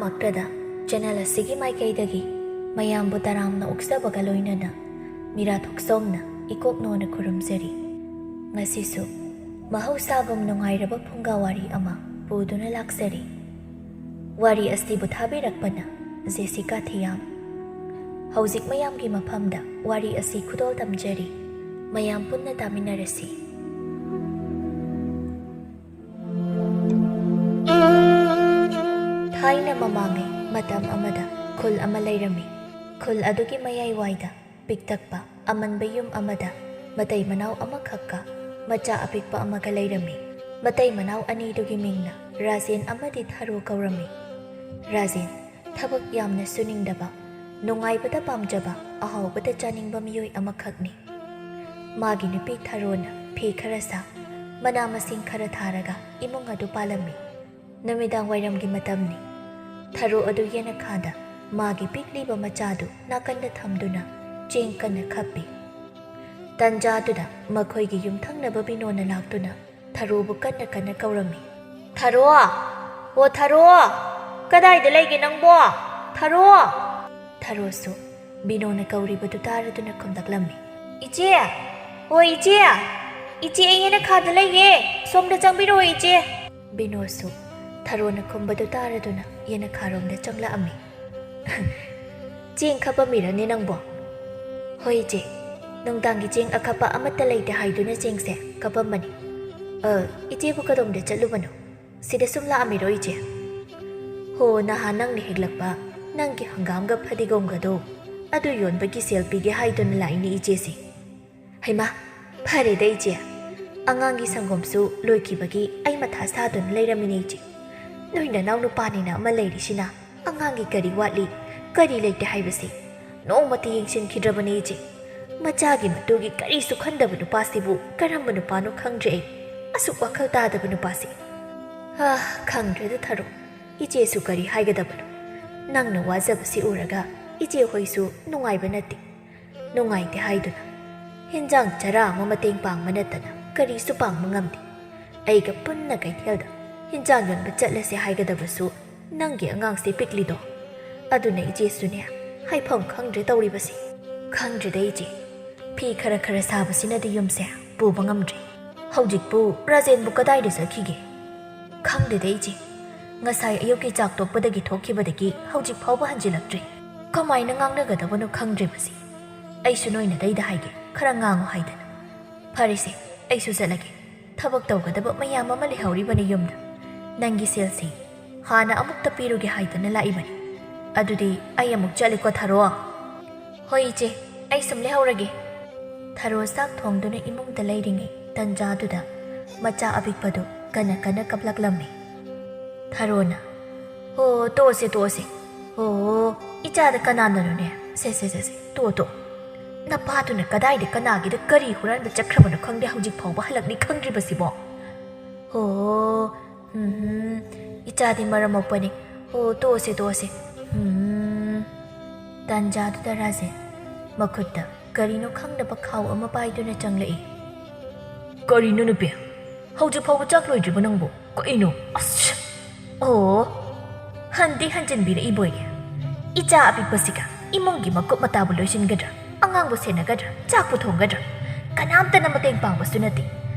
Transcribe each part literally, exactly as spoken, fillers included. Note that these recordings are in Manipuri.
ꯃꯛꯇꯗ ꯆꯦꯅꯦꯜ ꯑꯁꯤꯒꯤ ꯃꯥꯏꯀꯩꯗꯒꯤ ꯃꯌꯥꯝꯕꯨ ꯇꯔꯥꯝꯅ ꯑꯣꯛꯆꯕꯒ ꯂꯣꯏꯅꯅ ꯃꯤꯔꯥ ꯊꯣꯛꯆꯣꯝꯅ ꯏꯀꯣꯛꯅꯣꯅ ꯈꯨꯔꯨꯝꯖꯔꯤ꯫ ꯉꯁꯤꯁꯨ ꯃꯍꯧꯁꯥꯒꯨꯝ ꯅꯨꯡꯉꯥꯏꯔꯕ ꯐꯨꯡꯒꯥ ꯋꯥꯔꯤ ꯑꯃ ꯄꯨꯗꯨꯅ ꯂꯥꯛꯆꯔꯤ꯫ ꯋꯥꯔꯤ ꯑꯁꯤꯕꯨ ꯊꯥꯕꯤꯔꯛꯄꯅ ꯖꯦꯁꯤꯀꯥ ꯊꯤꯌꯥꯝ꯫ ꯍꯧꯖꯤꯛ ꯃꯌꯥꯝꯒꯤ ꯃꯐꯝꯗ ꯋꯥꯔꯤ ꯑꯁꯤ ꯈꯨꯗꯣꯜ ꯇꯝꯖꯔꯤ꯫ ꯃꯌꯥꯝ ꯄꯨꯟꯅ ꯇꯥꯃꯤꯟꯅꯔꯁꯤ꯫ ꯊꯥꯏꯅ ꯃꯃꯥꯡꯉꯩ ꯃꯇꯝ ꯑꯃꯗ ꯈꯨꯜ ꯑꯃ ꯂꯩꯔꯝꯃꯤ꯫ ꯈꯨꯜ ꯑꯗꯨꯒꯤ ꯃꯌꯥꯏꯋꯥꯏꯗ ꯄꯤꯛꯇꯛꯄ ꯑꯃꯟꯕ ꯌꯨꯝ ꯑꯃꯗ ꯃꯇꯩ ꯃꯅꯥꯎ ꯑꯃꯈꯛꯀ ꯃꯆꯥ ꯑꯄꯤꯛꯄ ꯑꯃꯒ ꯂꯩꯔꯝꯃꯤ꯫ ꯃꯇꯩ ꯃꯅꯥꯎ ꯑꯅꯤꯗꯨꯒꯤ ꯃꯤꯡꯅ ꯔꯥꯖꯦꯟ ꯑꯃꯗꯤ ꯊꯔꯣ ꯀꯧꯔꯝꯃꯤ꯫ ꯔꯥꯖꯦꯟ ꯊꯕꯛ ꯌꯥꯝꯅ ꯁꯨꯅꯤꯡꯗꯕ, ꯅꯨꯡꯉꯥꯏꯕꯗ ꯄꯥꯝꯖꯕ, ꯑꯍꯥꯎꯕꯗ ꯆꯥꯅꯤꯡꯕ ꯃꯤꯑꯣꯏ ꯑꯃꯈꯛꯅꯤ꯫ ꯃꯥꯒꯤ ꯅꯨꯄꯤ ꯊꯔꯣꯅ ꯐꯤ ꯈꯔ ꯁꯥ, ꯃꯅꯥ ꯃꯁꯤꯡ ꯈꯔ ꯊꯥꯔꯒ ꯏꯃꯨꯡ ꯑꯗꯨ ꯄꯥꯜꯂꯝꯃꯤ꯫ ꯅꯨꯃꯤꯗꯥꯡ ꯋꯥꯏꯔꯝꯒꯤ ꯃꯇꯝꯅꯤ꯫ ꯊꯔꯣ ꯑꯗꯨ ꯌꯦꯅꯈꯥꯗ ꯃꯥꯒꯤ ꯄꯤꯛꯂꯤꯕ ꯃꯆꯥꯗꯨ ꯅꯥꯀꯟꯗ ꯊꯝꯗꯨꯅ ꯆꯦꯡ ꯀꯟꯅ ꯈꯞꯄꯤ꯫ ꯇꯟꯖꯥꯗꯨꯗ ꯃꯈꯣꯏꯒꯤ ꯌꯨꯝꯊꯪꯅꯕ ꯕꯤꯅꯣꯅ ꯂꯥꯛꯇꯨꯅ ꯊꯔꯣꯕꯨ ꯀꯟꯅ ꯀꯟꯅ ꯀꯧꯔꯝꯃꯤ꯫ "ꯊꯔꯣ! ꯑꯣ ꯊꯔꯣ! ꯀꯗꯥꯏꯗ ꯂꯩꯒꯦ ꯅꯪꯕꯣ? ꯊꯔꯣ!" ꯊꯔꯣꯁꯨ ꯕꯤꯅꯣꯅ ꯀꯧꯔꯤꯕꯗꯨ ꯇꯥꯔꯗꯨꯅ ꯈꯨꯝꯂꯛꯂꯝꯃꯤ꯫ "ꯏꯆꯦ! ꯑꯣ ꯏꯆꯦ! ꯏꯆꯦ, ꯑꯩ ꯌꯦꯅꯈꯥꯗ ꯂꯩꯌꯦ! ꯁꯣꯝꯗ ꯆꯪꯕꯤꯔꯛꯑꯣ ꯏꯆꯦ!" ꯕꯤꯅꯣꯁꯨ ꯊꯔꯣꯅ ꯈꯨꯝꯕꯗꯨ ꯇꯥꯔꯗꯨꯅ ꯌꯦꯅꯈꯥꯔꯣꯝꯗ ꯆꯪꯂꯛꯑꯝꯃꯤ꯫ "ꯆꯦꯡ ꯈꯞꯄꯝꯃꯤꯔꯅꯦ ꯅꯪꯕꯣ?" "ꯍꯣꯏ ꯏꯆꯦ, ꯅꯨꯡꯗꯥꯡꯒꯤ ꯆꯦꯡ ꯑꯈꯞꯄ ꯑꯃꯠꯇ ꯂꯩꯇꯦ ꯍꯥꯏꯗꯨꯅ ꯆꯦꯡꯁꯦ ꯈꯞꯄꯝꯕꯅꯤ꯫ ꯑ, ꯏꯆꯦꯕꯨ ꯀꯗꯣꯝꯗ ꯆꯠꯂꯨꯕꯅꯣ? ꯁꯤꯗ ꯁꯨꯝ ꯂꯥꯛꯑꯝꯃꯤꯔꯣ ꯏꯆꯦ?" "ꯍꯣ, ꯅꯍꯥꯟ ꯅꯪꯅ ꯍꯦꯛꯂꯛꯄ ꯅꯪꯒꯤ ꯍꯪꯒꯥꯝꯒ ꯐꯗꯤꯒꯣꯝꯒꯗꯣ ꯑꯗꯨ ꯌꯣꯟꯕꯒꯤ ꯁꯦꯜ ꯄꯤꯒꯦ ꯍꯥꯏꯗꯨꯅ ꯂꯥꯛꯏꯅꯦ ꯏꯆꯦꯁꯦ꯫" "ꯍꯩꯃꯥ, ꯐꯔꯦꯗ ꯏꯆꯦ, ꯑꯉꯥꯡꯒꯤ ꯁꯪꯒꯣꯝꯁꯨ ꯂꯣꯏꯈꯤꯕꯒꯤ ꯑꯩ ꯃꯊꯥ ꯁꯥꯗꯨꯅ ꯂꯩꯔꯝꯃꯤꯅꯦ ꯏꯆꯦ꯫ ꯅꯣꯏ ꯅꯅꯥꯎ ꯅꯨꯄꯥꯅꯤꯅ ꯑꯃ ꯂꯩꯔꯤꯁꯤꯅ ꯑꯉꯥꯡꯒꯤ ꯀꯔꯤ ꯋꯥꯠꯂꯤ, ꯀꯔꯤ ꯂꯩꯇꯦ ꯍꯥꯏꯕꯁꯤ ꯅꯣꯡꯃꯇ ꯌꯦꯡꯁꯤꯟꯈꯤꯗ꯭ꯔꯕꯅꯦ ꯏꯆꯦ꯫ ꯃꯆꯥꯒꯤ ꯃꯇꯨꯒꯤ ꯀꯔꯤꯁꯨ ꯈꯟꯗꯕ ꯅꯨꯄꯥꯁꯤꯕꯨ ꯀꯔꯝꯕ ꯅꯨꯄꯥꯅꯣ ꯈꯪꯗ꯭ꯔꯦ ꯑꯩ꯫ ꯑꯁꯨꯛ ꯋꯥꯈꯜ ꯇꯥꯗꯕ ꯅꯨꯄꯥꯁꯤ꯫ ꯑꯥ, ꯈꯪꯗ꯭ꯔꯦꯗ ꯊꯔꯣ, ꯏꯆꯦꯁꯨ ꯀꯔꯤ ꯍꯥꯏꯒꯗꯕꯅꯣ꯫ ꯅꯪꯅ ꯋꯥꯖꯕꯁꯤ ꯎꯔꯒ ꯏꯆꯦ ꯍꯣꯏꯁꯨ ꯅꯨꯡꯉꯥꯏꯕ ꯅꯠꯇꯦ꯫ ꯅꯨꯡꯉꯥꯏꯇꯦ ꯍꯥꯏꯗꯨꯅ ꯍꯤꯟꯖꯥꯡ ꯆꯔꯥ ꯑꯃ ꯃꯇꯦꯡ ꯄꯥꯡꯕ ꯅꯠꯇꯅ ꯀꯔꯤꯁꯨ ꯄꯥꯡꯕ ꯉꯝꯗꯦ꯫ ꯑꯩꯒ ꯄꯨꯟꯅ ꯀꯩꯊꯦꯜꯗ ꯍꯤꯟꯖꯥꯡ ꯌꯣꯟꯕ ꯆꯠꯂꯁꯦ ꯍꯥꯏꯒꯗꯕꯁꯨ ꯅꯪꯒꯤ ꯑꯉꯥꯡꯁꯦ ꯄꯤꯛꯂꯤꯗꯣ꯫ ꯑꯗꯨꯅ ꯏꯆꯦꯁꯨꯅꯦ, ꯍꯥꯏꯐꯝ ꯈꯪꯗ꯭ꯔꯦ ꯇꯧꯔꯤꯕꯁꯦ꯫ ꯈꯪꯗ꯭ꯔꯦꯗ ꯏꯆꯦ, ꯐꯤ ꯈꯔ ꯈꯔ ꯁꯥꯕꯁꯤꯅꯗꯤ ꯌꯨꯝꯁꯦ ꯄꯨꯕ ꯉꯝꯗ꯭ꯔꯦ꯫ ꯍꯧꯖꯤꯛꯄꯨ ꯔꯥꯖꯦꯟꯕꯨ ꯀꯗꯥꯏꯗ ꯆꯠꯈꯤꯒꯦ? ꯈꯪꯗꯦꯗ ꯏꯆꯦ, ꯉꯁꯥꯏ ꯑꯌꯨꯛꯀꯤ ꯆꯥꯛ ꯇꯣꯛꯄꯗꯒꯤ ꯊꯣꯛꯈꯤꯕꯗꯒꯤ ꯍꯧꯖꯤꯛ ꯐꯥꯎꯕ ꯍꯟꯖꯤꯜꯂꯛꯇ꯭ꯔꯤ꯫ ꯀꯃꯥꯏꯅ ꯉꯥꯡꯅꯒꯗꯕꯅꯣ ꯈꯪꯗ꯭ꯔꯦ ꯃꯁꯤ꯫ ꯑꯩꯁꯨ ꯅꯣꯏꯅ ꯗꯩꯗ ꯍꯥꯏꯒꯦ, ꯈꯔ ꯉꯥꯡꯉꯨ ꯍꯥꯏꯗꯅ꯫ ꯐꯔꯦꯁꯦ, ꯑꯩꯁꯨ ꯆꯠꯂꯒꯦ꯫ ꯊꯕꯛ ꯇꯧꯒꯗꯕ ꯃꯌꯥꯝ ꯑꯃ ꯂꯩꯍꯧꯔꯤꯕꯅꯤ ꯌꯨꯝꯗ꯫ ꯅꯪꯒꯤ ꯁꯦꯜꯁꯤ ꯍꯥꯟꯅ ꯑꯃꯨꯛꯇ ꯄꯤꯔꯨꯒꯦ ꯍꯥꯏꯗꯅ ꯂꯥꯛꯏꯕꯅꯤ꯫ ꯑꯗꯨꯗꯤ ꯑꯩ ꯑꯃꯨꯛ ꯆꯠꯂꯤꯀꯣ, ꯊꯔꯣ꯫ ꯍꯣꯏ ꯏꯆꯦ, ꯑꯩ ꯁꯨꯝ ꯂꯩꯍꯧꯔꯒꯦ꯫ ꯊꯔꯣ ꯆꯥꯛ ꯊꯣꯡꯗꯨꯅ ꯏꯃꯨꯡꯗ ꯂꯩꯔꯤꯉꯩ ꯇꯟꯖꯥꯗꯨꯗ ꯃꯆꯥ ꯑꯄꯤꯛꯄꯗꯨ ꯀꯟꯅ ꯀꯟꯅ ꯀꯞꯂꯛꯂꯝꯃꯤ꯫ ꯊꯔꯣꯅ, "ꯍꯣ, ꯇꯣꯛꯑꯁꯦ, ꯇꯣꯛꯑꯁꯦ꯫ ꯍꯣ, ꯏꯆꯥꯗ ꯀꯅꯥꯅꯅꯣꯅꯦ? ꯁꯦ, ꯁꯦ, ꯁꯦ, ꯁꯦ, ꯇꯣꯛꯑꯣ, ꯇꯣꯛꯑꯣ꯫ ꯅꯄꯥꯗꯨꯅ ꯀꯗꯥꯏꯗ ꯀꯅꯥꯒꯤꯗ ꯀꯔꯤ ꯍꯨꯔꯥꯟꯕ ꯆꯠꯈ꯭ꯔꯕꯅꯣ ꯈꯪꯗꯦ, ꯍꯧꯖꯤꯛ ꯐꯥꯎꯕ ꯍꯜꯂꯛꯅꯤ ꯈꯪꯗ꯭ꯔꯤꯕꯁꯤꯕꯣ? ꯍꯣ, ꯎꯝ, ꯏꯆꯥꯗꯤ ꯃꯔꯝ ꯃꯣꯛꯄꯅꯤ꯫ ꯍꯣ, ꯇꯣꯛꯑꯁꯦ, ꯇꯣꯛꯑꯁꯦ꯫ ꯎꯝ꯫" ꯇꯥꯟꯖꯥꯗꯨꯗ ꯔꯥꯖꯦꯟ ꯃꯈꯨꯠꯇ ꯀꯔꯤꯅꯣ ꯈꯪꯗꯕ ꯈꯥꯎ ꯑꯃ ꯄꯥꯏꯗꯨꯅ ꯆꯪꯂꯛꯏ꯫ "ꯀꯔꯤꯅꯣ ꯅꯨꯄꯤ? ꯍꯧꯖꯤꯛ ꯐꯥꯎꯕ ꯆꯥꯛ ꯂꯣꯏꯗ꯭ꯔꯤꯕꯣ ꯅꯪꯕꯨ? ꯀꯩꯅꯣ? ꯑꯁ! ꯑꯣ, ꯍꯟꯗꯤ ꯍꯟꯖꯤꯟꯕꯤꯔꯛꯏꯕꯣꯏꯔꯦ꯫ ꯏꯆꯥ ꯑꯄꯤꯛꯄꯁꯤꯒ ꯏꯃꯨꯡꯒꯤ ꯃꯀꯨꯞ ꯃꯇꯥꯕꯨ ꯂꯣꯏꯁꯤꯟꯒꯗ꯭ꯔꯥ? ꯑꯉꯥꯡꯕꯨ ꯁꯦꯟꯅꯒꯗ꯭ꯔꯥ? ꯆꯥꯛꯄꯨ ꯊꯣꯡꯒꯗ꯭ꯔꯥ? ꯀꯅꯥꯝꯇꯅ ꯃꯇꯦꯡ ꯄꯥꯡꯕꯁꯨ ꯅꯠꯇꯦ꯫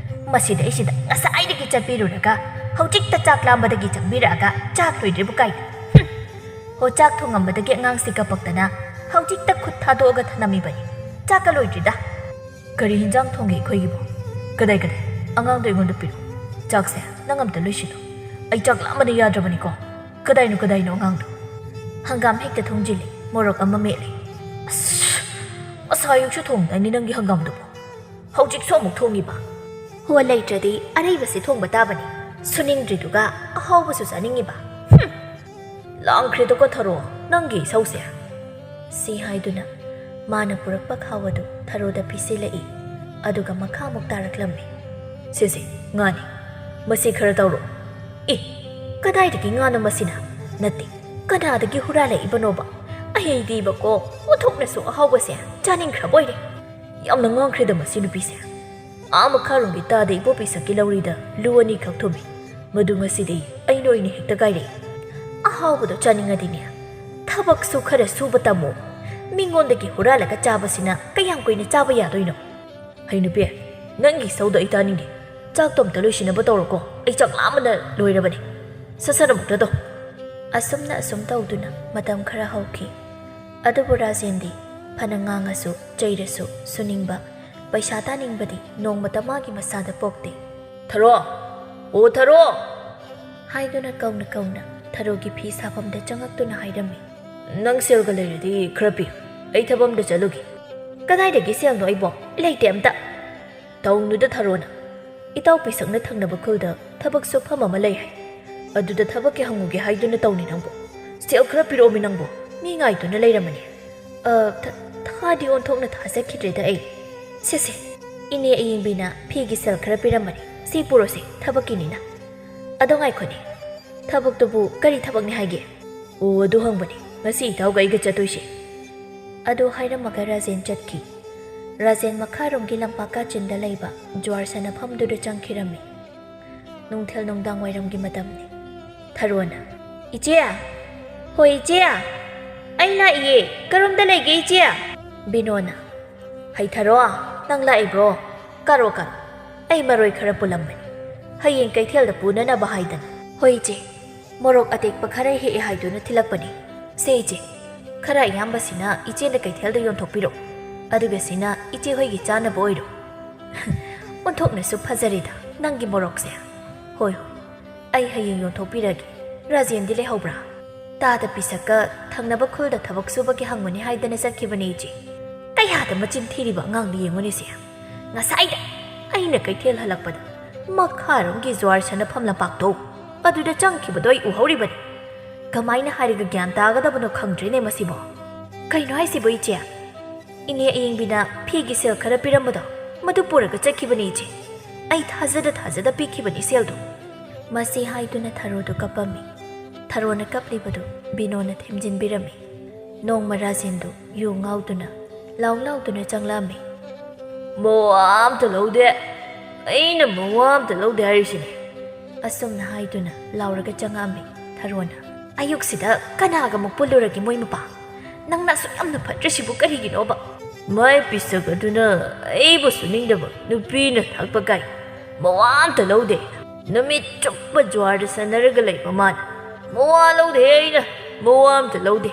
ꯃꯁꯤꯗ ꯑꯩꯁꯤꯗ ꯉꯁꯥꯏꯗꯒꯤ ꯆꯠꯄꯤꯔꯨꯔꯒ ꯍꯧꯖꯤꯛꯇ ꯆꯥꯛ ꯂꯥꯝꯕꯗꯒꯤ ꯆꯪꯕꯤꯔꯛꯑꯒ ꯆꯥꯛ ꯂꯣꯏꯗ꯭ꯔꯤꯕꯨ ꯀꯥꯏꯅ꯫ ꯍꯨꯝ! ꯍꯣ, ꯆꯥꯛ ꯊꯣꯡꯉꯝꯕꯗꯒꯤ ꯑꯉꯥꯡꯁꯤ ꯀꯞꯄꯛꯇꯅ ꯍꯧꯖꯤꯛꯇ ꯈꯨꯠ ꯊꯥꯗꯣꯛꯑꯒ ꯊꯅꯝꯃꯤꯕꯅꯤ꯫ ꯆꯥꯛꯀ ꯂꯣꯏꯗ꯭ꯔꯤꯗ꯫ ꯀꯔꯤ ꯍꯤꯟꯖꯥꯡ ꯊꯣꯡꯒꯦ ꯑꯩꯈꯣꯏꯒꯤꯕꯣ? ꯀꯗꯥꯏ, ꯀꯗꯥꯏ? ꯑꯉꯥꯡꯗꯣ ꯑꯩꯉꯣꯟꯗ ꯄꯤꯔꯣ꯫ ꯆꯥꯛꯁꯦ ꯅꯪ ꯑꯝꯇ ꯂꯣꯏꯁꯤꯜꯂꯣ꯫ ꯑꯩ ꯆꯥꯛ ꯂꯥꯝꯕꯅ ꯌꯥꯗ꯭ꯔꯕꯅꯤꯀꯣ꯫ ꯀꯗꯥꯏꯅꯣ, ꯀꯗꯥꯏꯅꯣ ꯑꯉꯥꯡꯗꯣ?" "ꯍꯪꯒꯥꯝ ꯍꯦꯛꯇ ꯊꯣꯡꯖꯤꯜꯂꯤ, ꯃꯣꯔꯣꯛ ꯑꯃ ꯃꯦꯠꯂꯤ꯫" "ꯑꯁ! ꯉꯁꯥꯏ ꯑꯌꯨꯛꯁꯨ ꯊꯣꯡꯗꯥꯏꯅꯦ ꯅꯪꯒꯤ ꯍꯪꯒꯥꯝꯗꯨꯕꯣ? ꯍꯧꯖꯤꯛꯁꯨ ꯑꯃꯨꯛ ꯊꯣꯡꯉꯤꯕ?" "ꯍꯣ, ꯂꯩꯇ꯭ꯔꯗꯤ ꯑꯔꯩꯕꯁꯦ ꯊꯣꯡꯕ ꯇꯥꯕꯅꯤ꯫ ꯁꯨꯅꯤꯡꯗ꯭ꯔꯤꯗꯨꯒ ꯑꯍꯥꯎꯕꯁꯨ ꯆꯥꯅꯤꯡꯉꯤꯕ꯫ ꯍꯨꯝ!" "ꯂꯥꯡꯈ꯭ꯔꯦꯗꯀꯣ ꯊꯔꯣ, ꯅꯪꯒꯤ ꯏꯁꯧꯁꯦ꯫" ꯁꯤ ꯍꯥꯏꯗꯨꯅ ꯃꯥꯅ ꯄꯨꯔꯛꯄ ꯈꯥꯎ ꯑꯗꯨ ꯊꯔꯣꯗ ꯄꯤꯁꯤꯜꯂꯛꯏ꯫ ꯑꯗꯨꯒ ꯃꯈꯥ ꯑꯃꯨꯛ ꯇꯥꯔꯛꯂꯝꯃꯤ꯫ "ꯁꯤꯁꯦ ꯉꯥꯅꯤ꯫ ꯃꯁꯤ ꯈꯔ ꯇꯧꯔꯣ꯫" "ꯑꯦ, ꯀꯗꯥꯏꯗꯒꯤ ꯉꯥꯅꯣ ꯃꯁꯤꯅ? ꯅꯠꯇꯦ, ꯀꯅꯥꯗꯒꯤ ꯍꯨꯔꯥꯜꯂꯛꯏꯕꯅꯣꯕ? ꯑꯩꯗꯤꯕꯀꯣ, ꯑꯣꯟꯊꯣꯛꯅꯁꯨ ꯑꯍꯥꯎꯕꯁꯦ ꯆꯥꯅꯤꯡꯈ꯭ꯔꯕ ꯑꯣꯏꯔꯦ꯫ ꯌꯥꯝꯅ ꯉꯥꯡꯈ꯭ꯔꯦꯗ ꯃꯁꯤ ꯅꯨꯄꯤꯁꯦ꯫ ꯑꯥ ꯃꯈꯥꯔꯣꯝꯒꯤ ꯇꯥꯗ ꯏꯕꯣꯕꯤ ꯁꯛꯀꯤ ꯂꯧꯔꯤꯗ ꯂꯨ ꯑꯅꯤꯈꯛ ꯊꯨꯝꯃꯤ꯫ ꯃꯗꯨ ꯉꯁꯤꯗꯤ ꯑꯩꯅ ꯑꯣꯏꯅ ꯍꯦꯛꯇ ꯀꯥꯏꯔꯛꯏ꯫" ꯑꯍꯥꯎꯕꯗꯣ ꯆꯥꯅꯤꯡꯉꯗꯤꯅꯦ, ꯊꯕꯛꯁꯨ ꯈꯔ ꯁꯨꯕ ꯇꯝꯃꯣ꯫ ꯃꯤꯉꯣꯟꯗꯒꯤ ꯍꯨꯔꯥꯜꯂꯒ ꯆꯥꯕꯁꯤꯅ ꯀꯌꯥꯝ ꯀꯨꯏꯅ ꯆꯥꯕ ꯌꯥꯗꯣꯏꯅꯣ? ꯍꯩ ꯅꯨꯄꯤ, ꯅꯪꯒꯤ ꯏꯁꯧꯗꯣ ꯑꯩ ꯇꯥꯅꯤꯡꯗꯦ꯫ ꯆꯥꯛꯇꯣ ꯑꯝꯇ ꯂꯣꯏꯁꯤꯟꯅꯕ ꯇꯧꯔꯣꯀꯣ, ꯑꯩ ꯆꯥꯛ ꯂꯥꯝꯕꯅ ꯂꯣꯏꯔꯕꯅꯦ꯫ ꯁꯠ ꯁꯠ ꯑꯃꯨꯛꯇ ꯇꯧ꯫ ꯑꯁꯨꯝꯅ ꯑꯁꯨꯝ ꯇꯧꯗꯨꯅ ꯃꯇꯝ ꯈꯔ ꯍꯧꯈꯤ꯫ ꯑꯗꯨꯕꯨ ꯔꯥꯖꯦꯟꯗꯤ ꯐꯅ ꯉꯥꯡꯉꯁꯨ ꯆꯩꯔꯁꯨ ꯁꯨꯅꯤꯡꯕ, ꯄꯩꯁꯥ ꯇꯥꯅꯤꯡꯕꯗꯤ ꯅꯣꯡꯃꯇ ꯃꯥꯒꯤ ꯃꯁꯥꯗ ꯄꯣꯛꯇꯦ꯫ "ꯊꯔꯣ! ꯑꯣ ꯊꯔꯣ!" ꯍꯥꯏꯗꯨꯅ ꯀꯧꯅ ꯀꯧꯅ ꯊꯔꯣꯒꯤ ꯐꯤ ꯁꯥꯐꯝꯗ ꯆꯪꯉꯛꯇꯨꯅ ꯍꯥꯏꯔꯝꯃꯤ꯫ "ꯅꯪ ꯁꯦꯜꯒ ꯂꯩꯔꯗꯤ ꯈꯔ ꯄꯤꯌꯨ, ꯑꯩ ꯊꯕꯛ ꯑꯝꯗ ꯆꯠꯂꯨꯒꯦ꯫" "ꯀꯗꯥꯏꯗꯒꯤ ꯁꯦꯜꯅꯣ ꯑꯩꯕꯣ? ꯂꯩꯇꯦ ꯑꯝꯇ꯫" "ꯇꯧꯅꯨꯗ ꯊꯔꯣꯅ, ꯏꯇꯥꯎ ꯄꯤꯁꯛꯅ ꯊꯪꯅꯕ ꯈꯨꯜꯗ ꯊꯕꯛ ꯁꯨꯐꯝ ꯑꯃ ꯂꯩ ꯍꯥꯏ꯫ ꯑꯗꯨꯗ ꯊꯕꯛꯀꯤ ꯍꯪꯉꯨꯒꯦ ꯍꯥꯏꯗꯨꯅ ꯇꯧꯅꯤ ꯅꯪꯕꯨ꯫ ꯁꯦꯜ ꯈꯔ ꯄꯤꯔꯛꯑꯣꯃꯤ ꯅꯪꯕꯨ, ꯃꯤ ꯉꯥꯏꯗꯨꯅ ꯂꯩꯔꯝꯃꯅꯤ꯫" "ꯑ, ꯊ-, ꯊꯥꯗꯤ ꯑꯣꯟꯊꯣꯛꯅ ꯊꯥꯖꯈꯤꯗ꯭ꯔꯦꯗ ꯑꯩ꯫ ꯁꯦ, ꯁꯦ, ꯏꯅꯦ ꯑꯌꯦꯡꯕꯤꯅ ꯐꯤꯒꯤ ꯁꯦꯜ ꯈꯔ ꯄꯤꯔꯝꯕꯅꯤ꯫ ꯁꯤ ꯄꯨꯔꯣꯁꯦ, ꯊꯕꯛꯀꯤꯅꯤꯅ꯫ ꯑꯗꯣ ꯉꯥꯏꯈꯣꯅꯦ, ꯊꯕꯛꯇꯨꯕꯨ ꯀꯔꯤ ꯊꯕꯛꯅꯤ ꯍꯥꯏꯒꯦ?" "ꯑꯣ, ꯑꯗꯨ ꯍꯪꯕꯅꯤ, ꯉꯁꯤ ꯏꯇꯥꯎꯒ ꯑꯩꯒ ꯆꯠꯇꯣꯏꯁꯦ꯫" ꯑꯗꯨ ꯍꯥꯏꯔꯝꯃꯒ ꯔꯥꯖꯦꯟ ꯆꯠꯈꯤ꯫ ꯔꯥꯖꯦꯟ ꯃꯈꯥꯔꯣꯝꯒꯤ ꯂꯝꯄꯥꯛ ꯀꯥꯆꯤꯟꯗ ꯂꯩꯕ ꯖ꯭ꯋꯥꯔ ꯁꯥꯟꯅꯐꯝꯗꯨꯗ ꯆꯪꯈꯤꯔꯝꯃꯤ꯫ ꯅꯨꯡꯊꯤꯜ ꯅꯨꯡꯗꯥꯡ ꯋꯥꯏꯔꯝꯒꯤ ꯃꯇꯝꯅꯤ꯫ ꯊꯔꯣꯅ, "ꯏꯆꯦ! ꯍꯣꯏ, ꯏꯆꯦ! ꯑꯩ ꯂꯥꯛꯏꯌꯦ꯫ ꯀꯔꯣꯝꯗ ꯂꯩꯒꯦ, ꯏꯆꯦ?" ꯕꯤꯅꯣꯅ, "ꯍꯩ ꯊꯔꯣ, ꯅꯪ ꯂꯥꯛꯏꯕ꯭ꯔꯣ? ꯀꯥꯔꯣ, ꯀꯥꯔꯣ꯫ ꯑꯩ ꯃꯔꯣꯏ ꯈꯔ ꯄꯨꯜꯂꯝꯕꯅꯤ, ꯍꯌꯦꯡ ꯀꯩꯊꯦꯜꯗ ꯄꯨꯅꯅꯕ ꯍꯥꯏꯗꯅ꯫" "ꯍꯣꯏ, ꯏꯆꯦ꯫ ꯃꯣꯔꯣꯛ ꯑꯇꯦꯛꯄ ꯈꯔ ꯍꯦꯛꯑꯦ ꯍꯥꯏꯗꯨꯅ ꯊꯤꯜꯂꯛꯄꯅꯤ꯫ ꯁꯦ, ꯏꯆꯦ, ꯈꯔ ꯑꯌꯥꯝꯕꯁꯤꯅ ꯏꯆꯦꯅ ꯀꯩꯊꯦꯜꯗ ꯌꯣꯟꯊꯣꯛꯄꯤꯔꯣ, ꯑꯗꯨꯒ ꯁꯤꯅ ꯏꯆꯦ ꯍꯣꯏꯒꯤ ꯆꯥꯅꯕ ꯑꯣꯏꯔꯣ꯫" "ꯑꯣꯟꯊꯣꯛꯅꯁꯨ ꯐꯖꯔꯦꯗ ꯅꯪꯒꯤ ꯃꯣꯔꯣꯛꯁꯦ꯫ ꯍꯣꯏ, ꯍꯣꯏ, ꯑꯩ ꯍꯌꯦꯡ ꯌꯣꯟꯊꯣꯛꯄꯤꯔꯒꯦ꯫ ꯔꯥꯖꯦꯟꯗꯤ ꯂꯩꯍꯧꯕ꯭ꯔꯥ?" "ꯇꯥꯗ ꯄꯤꯁꯛꯀ ꯊꯪꯅꯕ ꯈꯨꯜꯗ ꯊꯕꯛ ꯁꯨꯕꯒꯤ ꯍꯪꯉꯨꯅꯤ ꯍꯥꯏꯗꯅ ꯆꯠꯈꯤꯕꯅꯦ, ꯏꯆꯦ꯫" "ꯀꯌꯥꯗ ꯃꯆꯤꯟ ꯊꯤꯔꯤꯕ ꯑꯉꯥꯡꯅꯣ ꯌꯦꯡꯉꯨꯅꯦ ꯁꯦ꯫ ꯉꯁꯥꯏꯗ ꯑꯩꯅ ꯀꯩꯊꯦꯜ ꯍꯜꯂꯛꯄꯗ ꯃꯈꯥꯔꯣꯝꯒꯤ ꯖ꯭ꯋꯥꯔ ꯁꯥꯟꯅꯐꯝ ꯂꯝꯄꯥꯛꯇꯣ ꯑꯗꯨꯗ ꯆꯪꯈꯤꯕꯗꯣ ꯑꯩ ꯎꯍꯧꯔꯤꯕꯅꯤ꯫ ꯀꯃꯥꯏꯅ ꯍꯥꯏꯔꯒ ꯒ꯭ꯌꯥꯟ ꯇꯥꯒꯗꯕꯅꯣ ꯈꯪꯗ꯭ꯔꯦꯅꯦ ꯃꯁꯤꯕꯣ꯫ ꯀꯩꯅꯣ ꯍꯥꯏꯁꯤꯕꯣ, ꯏꯆꯦ? ꯏꯅꯦ ꯑꯌꯦꯡꯕꯤꯅ ꯐꯤꯒꯤ ꯁꯦꯜ ꯈꯔ ꯄꯤꯔꯝꯕꯗꯣ, ꯃꯗꯨ ꯄꯨꯔꯒ ꯆꯠꯈꯤꯕꯅꯤ, ꯏꯆꯦ꯫ ꯑꯩ ꯊꯥꯖꯗ ꯊꯥꯖꯗ ꯄꯤꯈꯤꯕꯅꯤ ꯁꯦꯜꯗꯨ꯫" ꯃꯁꯤ ꯍꯥꯏꯗꯨꯅ ꯊꯔꯣꯗꯨ ꯀꯞꯄꯝꯃꯤ꯫ ꯊꯔꯣꯅ ꯀꯞꯂꯤꯕꯗꯨ ꯕꯤꯅꯣꯅ ꯊꯦꯝꯖꯤꯟꯕꯤꯔꯝꯃꯤ꯫ ꯅꯣꯡꯃ ꯔꯥꯖꯦꯟꯗꯨ ꯌꯨ ꯉꯥꯎꯗꯨꯅ ꯂꯥꯎ ꯂꯥꯎꯗꯨꯅ ꯆꯪꯂꯛꯑꯝꯃꯤ꯫ "ꯃꯋꯥ ꯑꯝꯇ ꯂꯧꯗꯦ, ꯑꯩꯅ ꯃꯋꯥ ꯑꯝꯇ ꯂꯧꯗꯦ ꯍꯥꯏꯔꯤꯁꯤꯅꯤ꯫" ꯑꯁꯨꯝꯅ ꯍꯥꯏꯗꯨꯅ ꯂꯥꯎꯔꯒ ꯆꯪꯉꯛꯑꯝꯃꯤ ꯊꯔꯣꯅ꯫ ꯑꯌꯨꯛꯁꯤꯗ ꯀꯅꯥꯒ ꯑꯃꯨꯛ ꯄꯨꯜꯂꯨꯔꯒꯦ ꯃꯣꯏ ꯃꯄꯥ? ꯅꯪꯅ ꯑꯁꯨꯛ ꯌꯥꯝꯅ ꯐꯠꯇ꯭ꯔꯤꯁꯤꯕꯨ ꯀꯔꯤꯒꯤꯅꯣꯕ? ꯃꯥꯏ ꯄꯤꯁꯛ ꯑꯗꯨꯅ ꯑꯩꯕꯨ ꯁꯨꯅꯤꯡꯗꯕ ꯅꯨꯄꯤꯅ ꯊꯛꯄ ꯀꯥꯏ ꯃꯋꯥ ꯑꯝꯇ ꯂꯧꯗꯦ꯫ ꯅꯨꯃꯤꯠ ꯆꯨꯞꯄ ꯖꯨꯋꯥꯔꯗ ꯁꯥꯟꯅꯔꯒ ꯂꯩꯕ ꯃꯥꯅ ꯃꯋꯥ ꯂꯧꯗꯦ, ꯑꯩꯅ ꯃꯋꯥ ꯑꯝꯇ ꯂꯧꯗꯦ꯫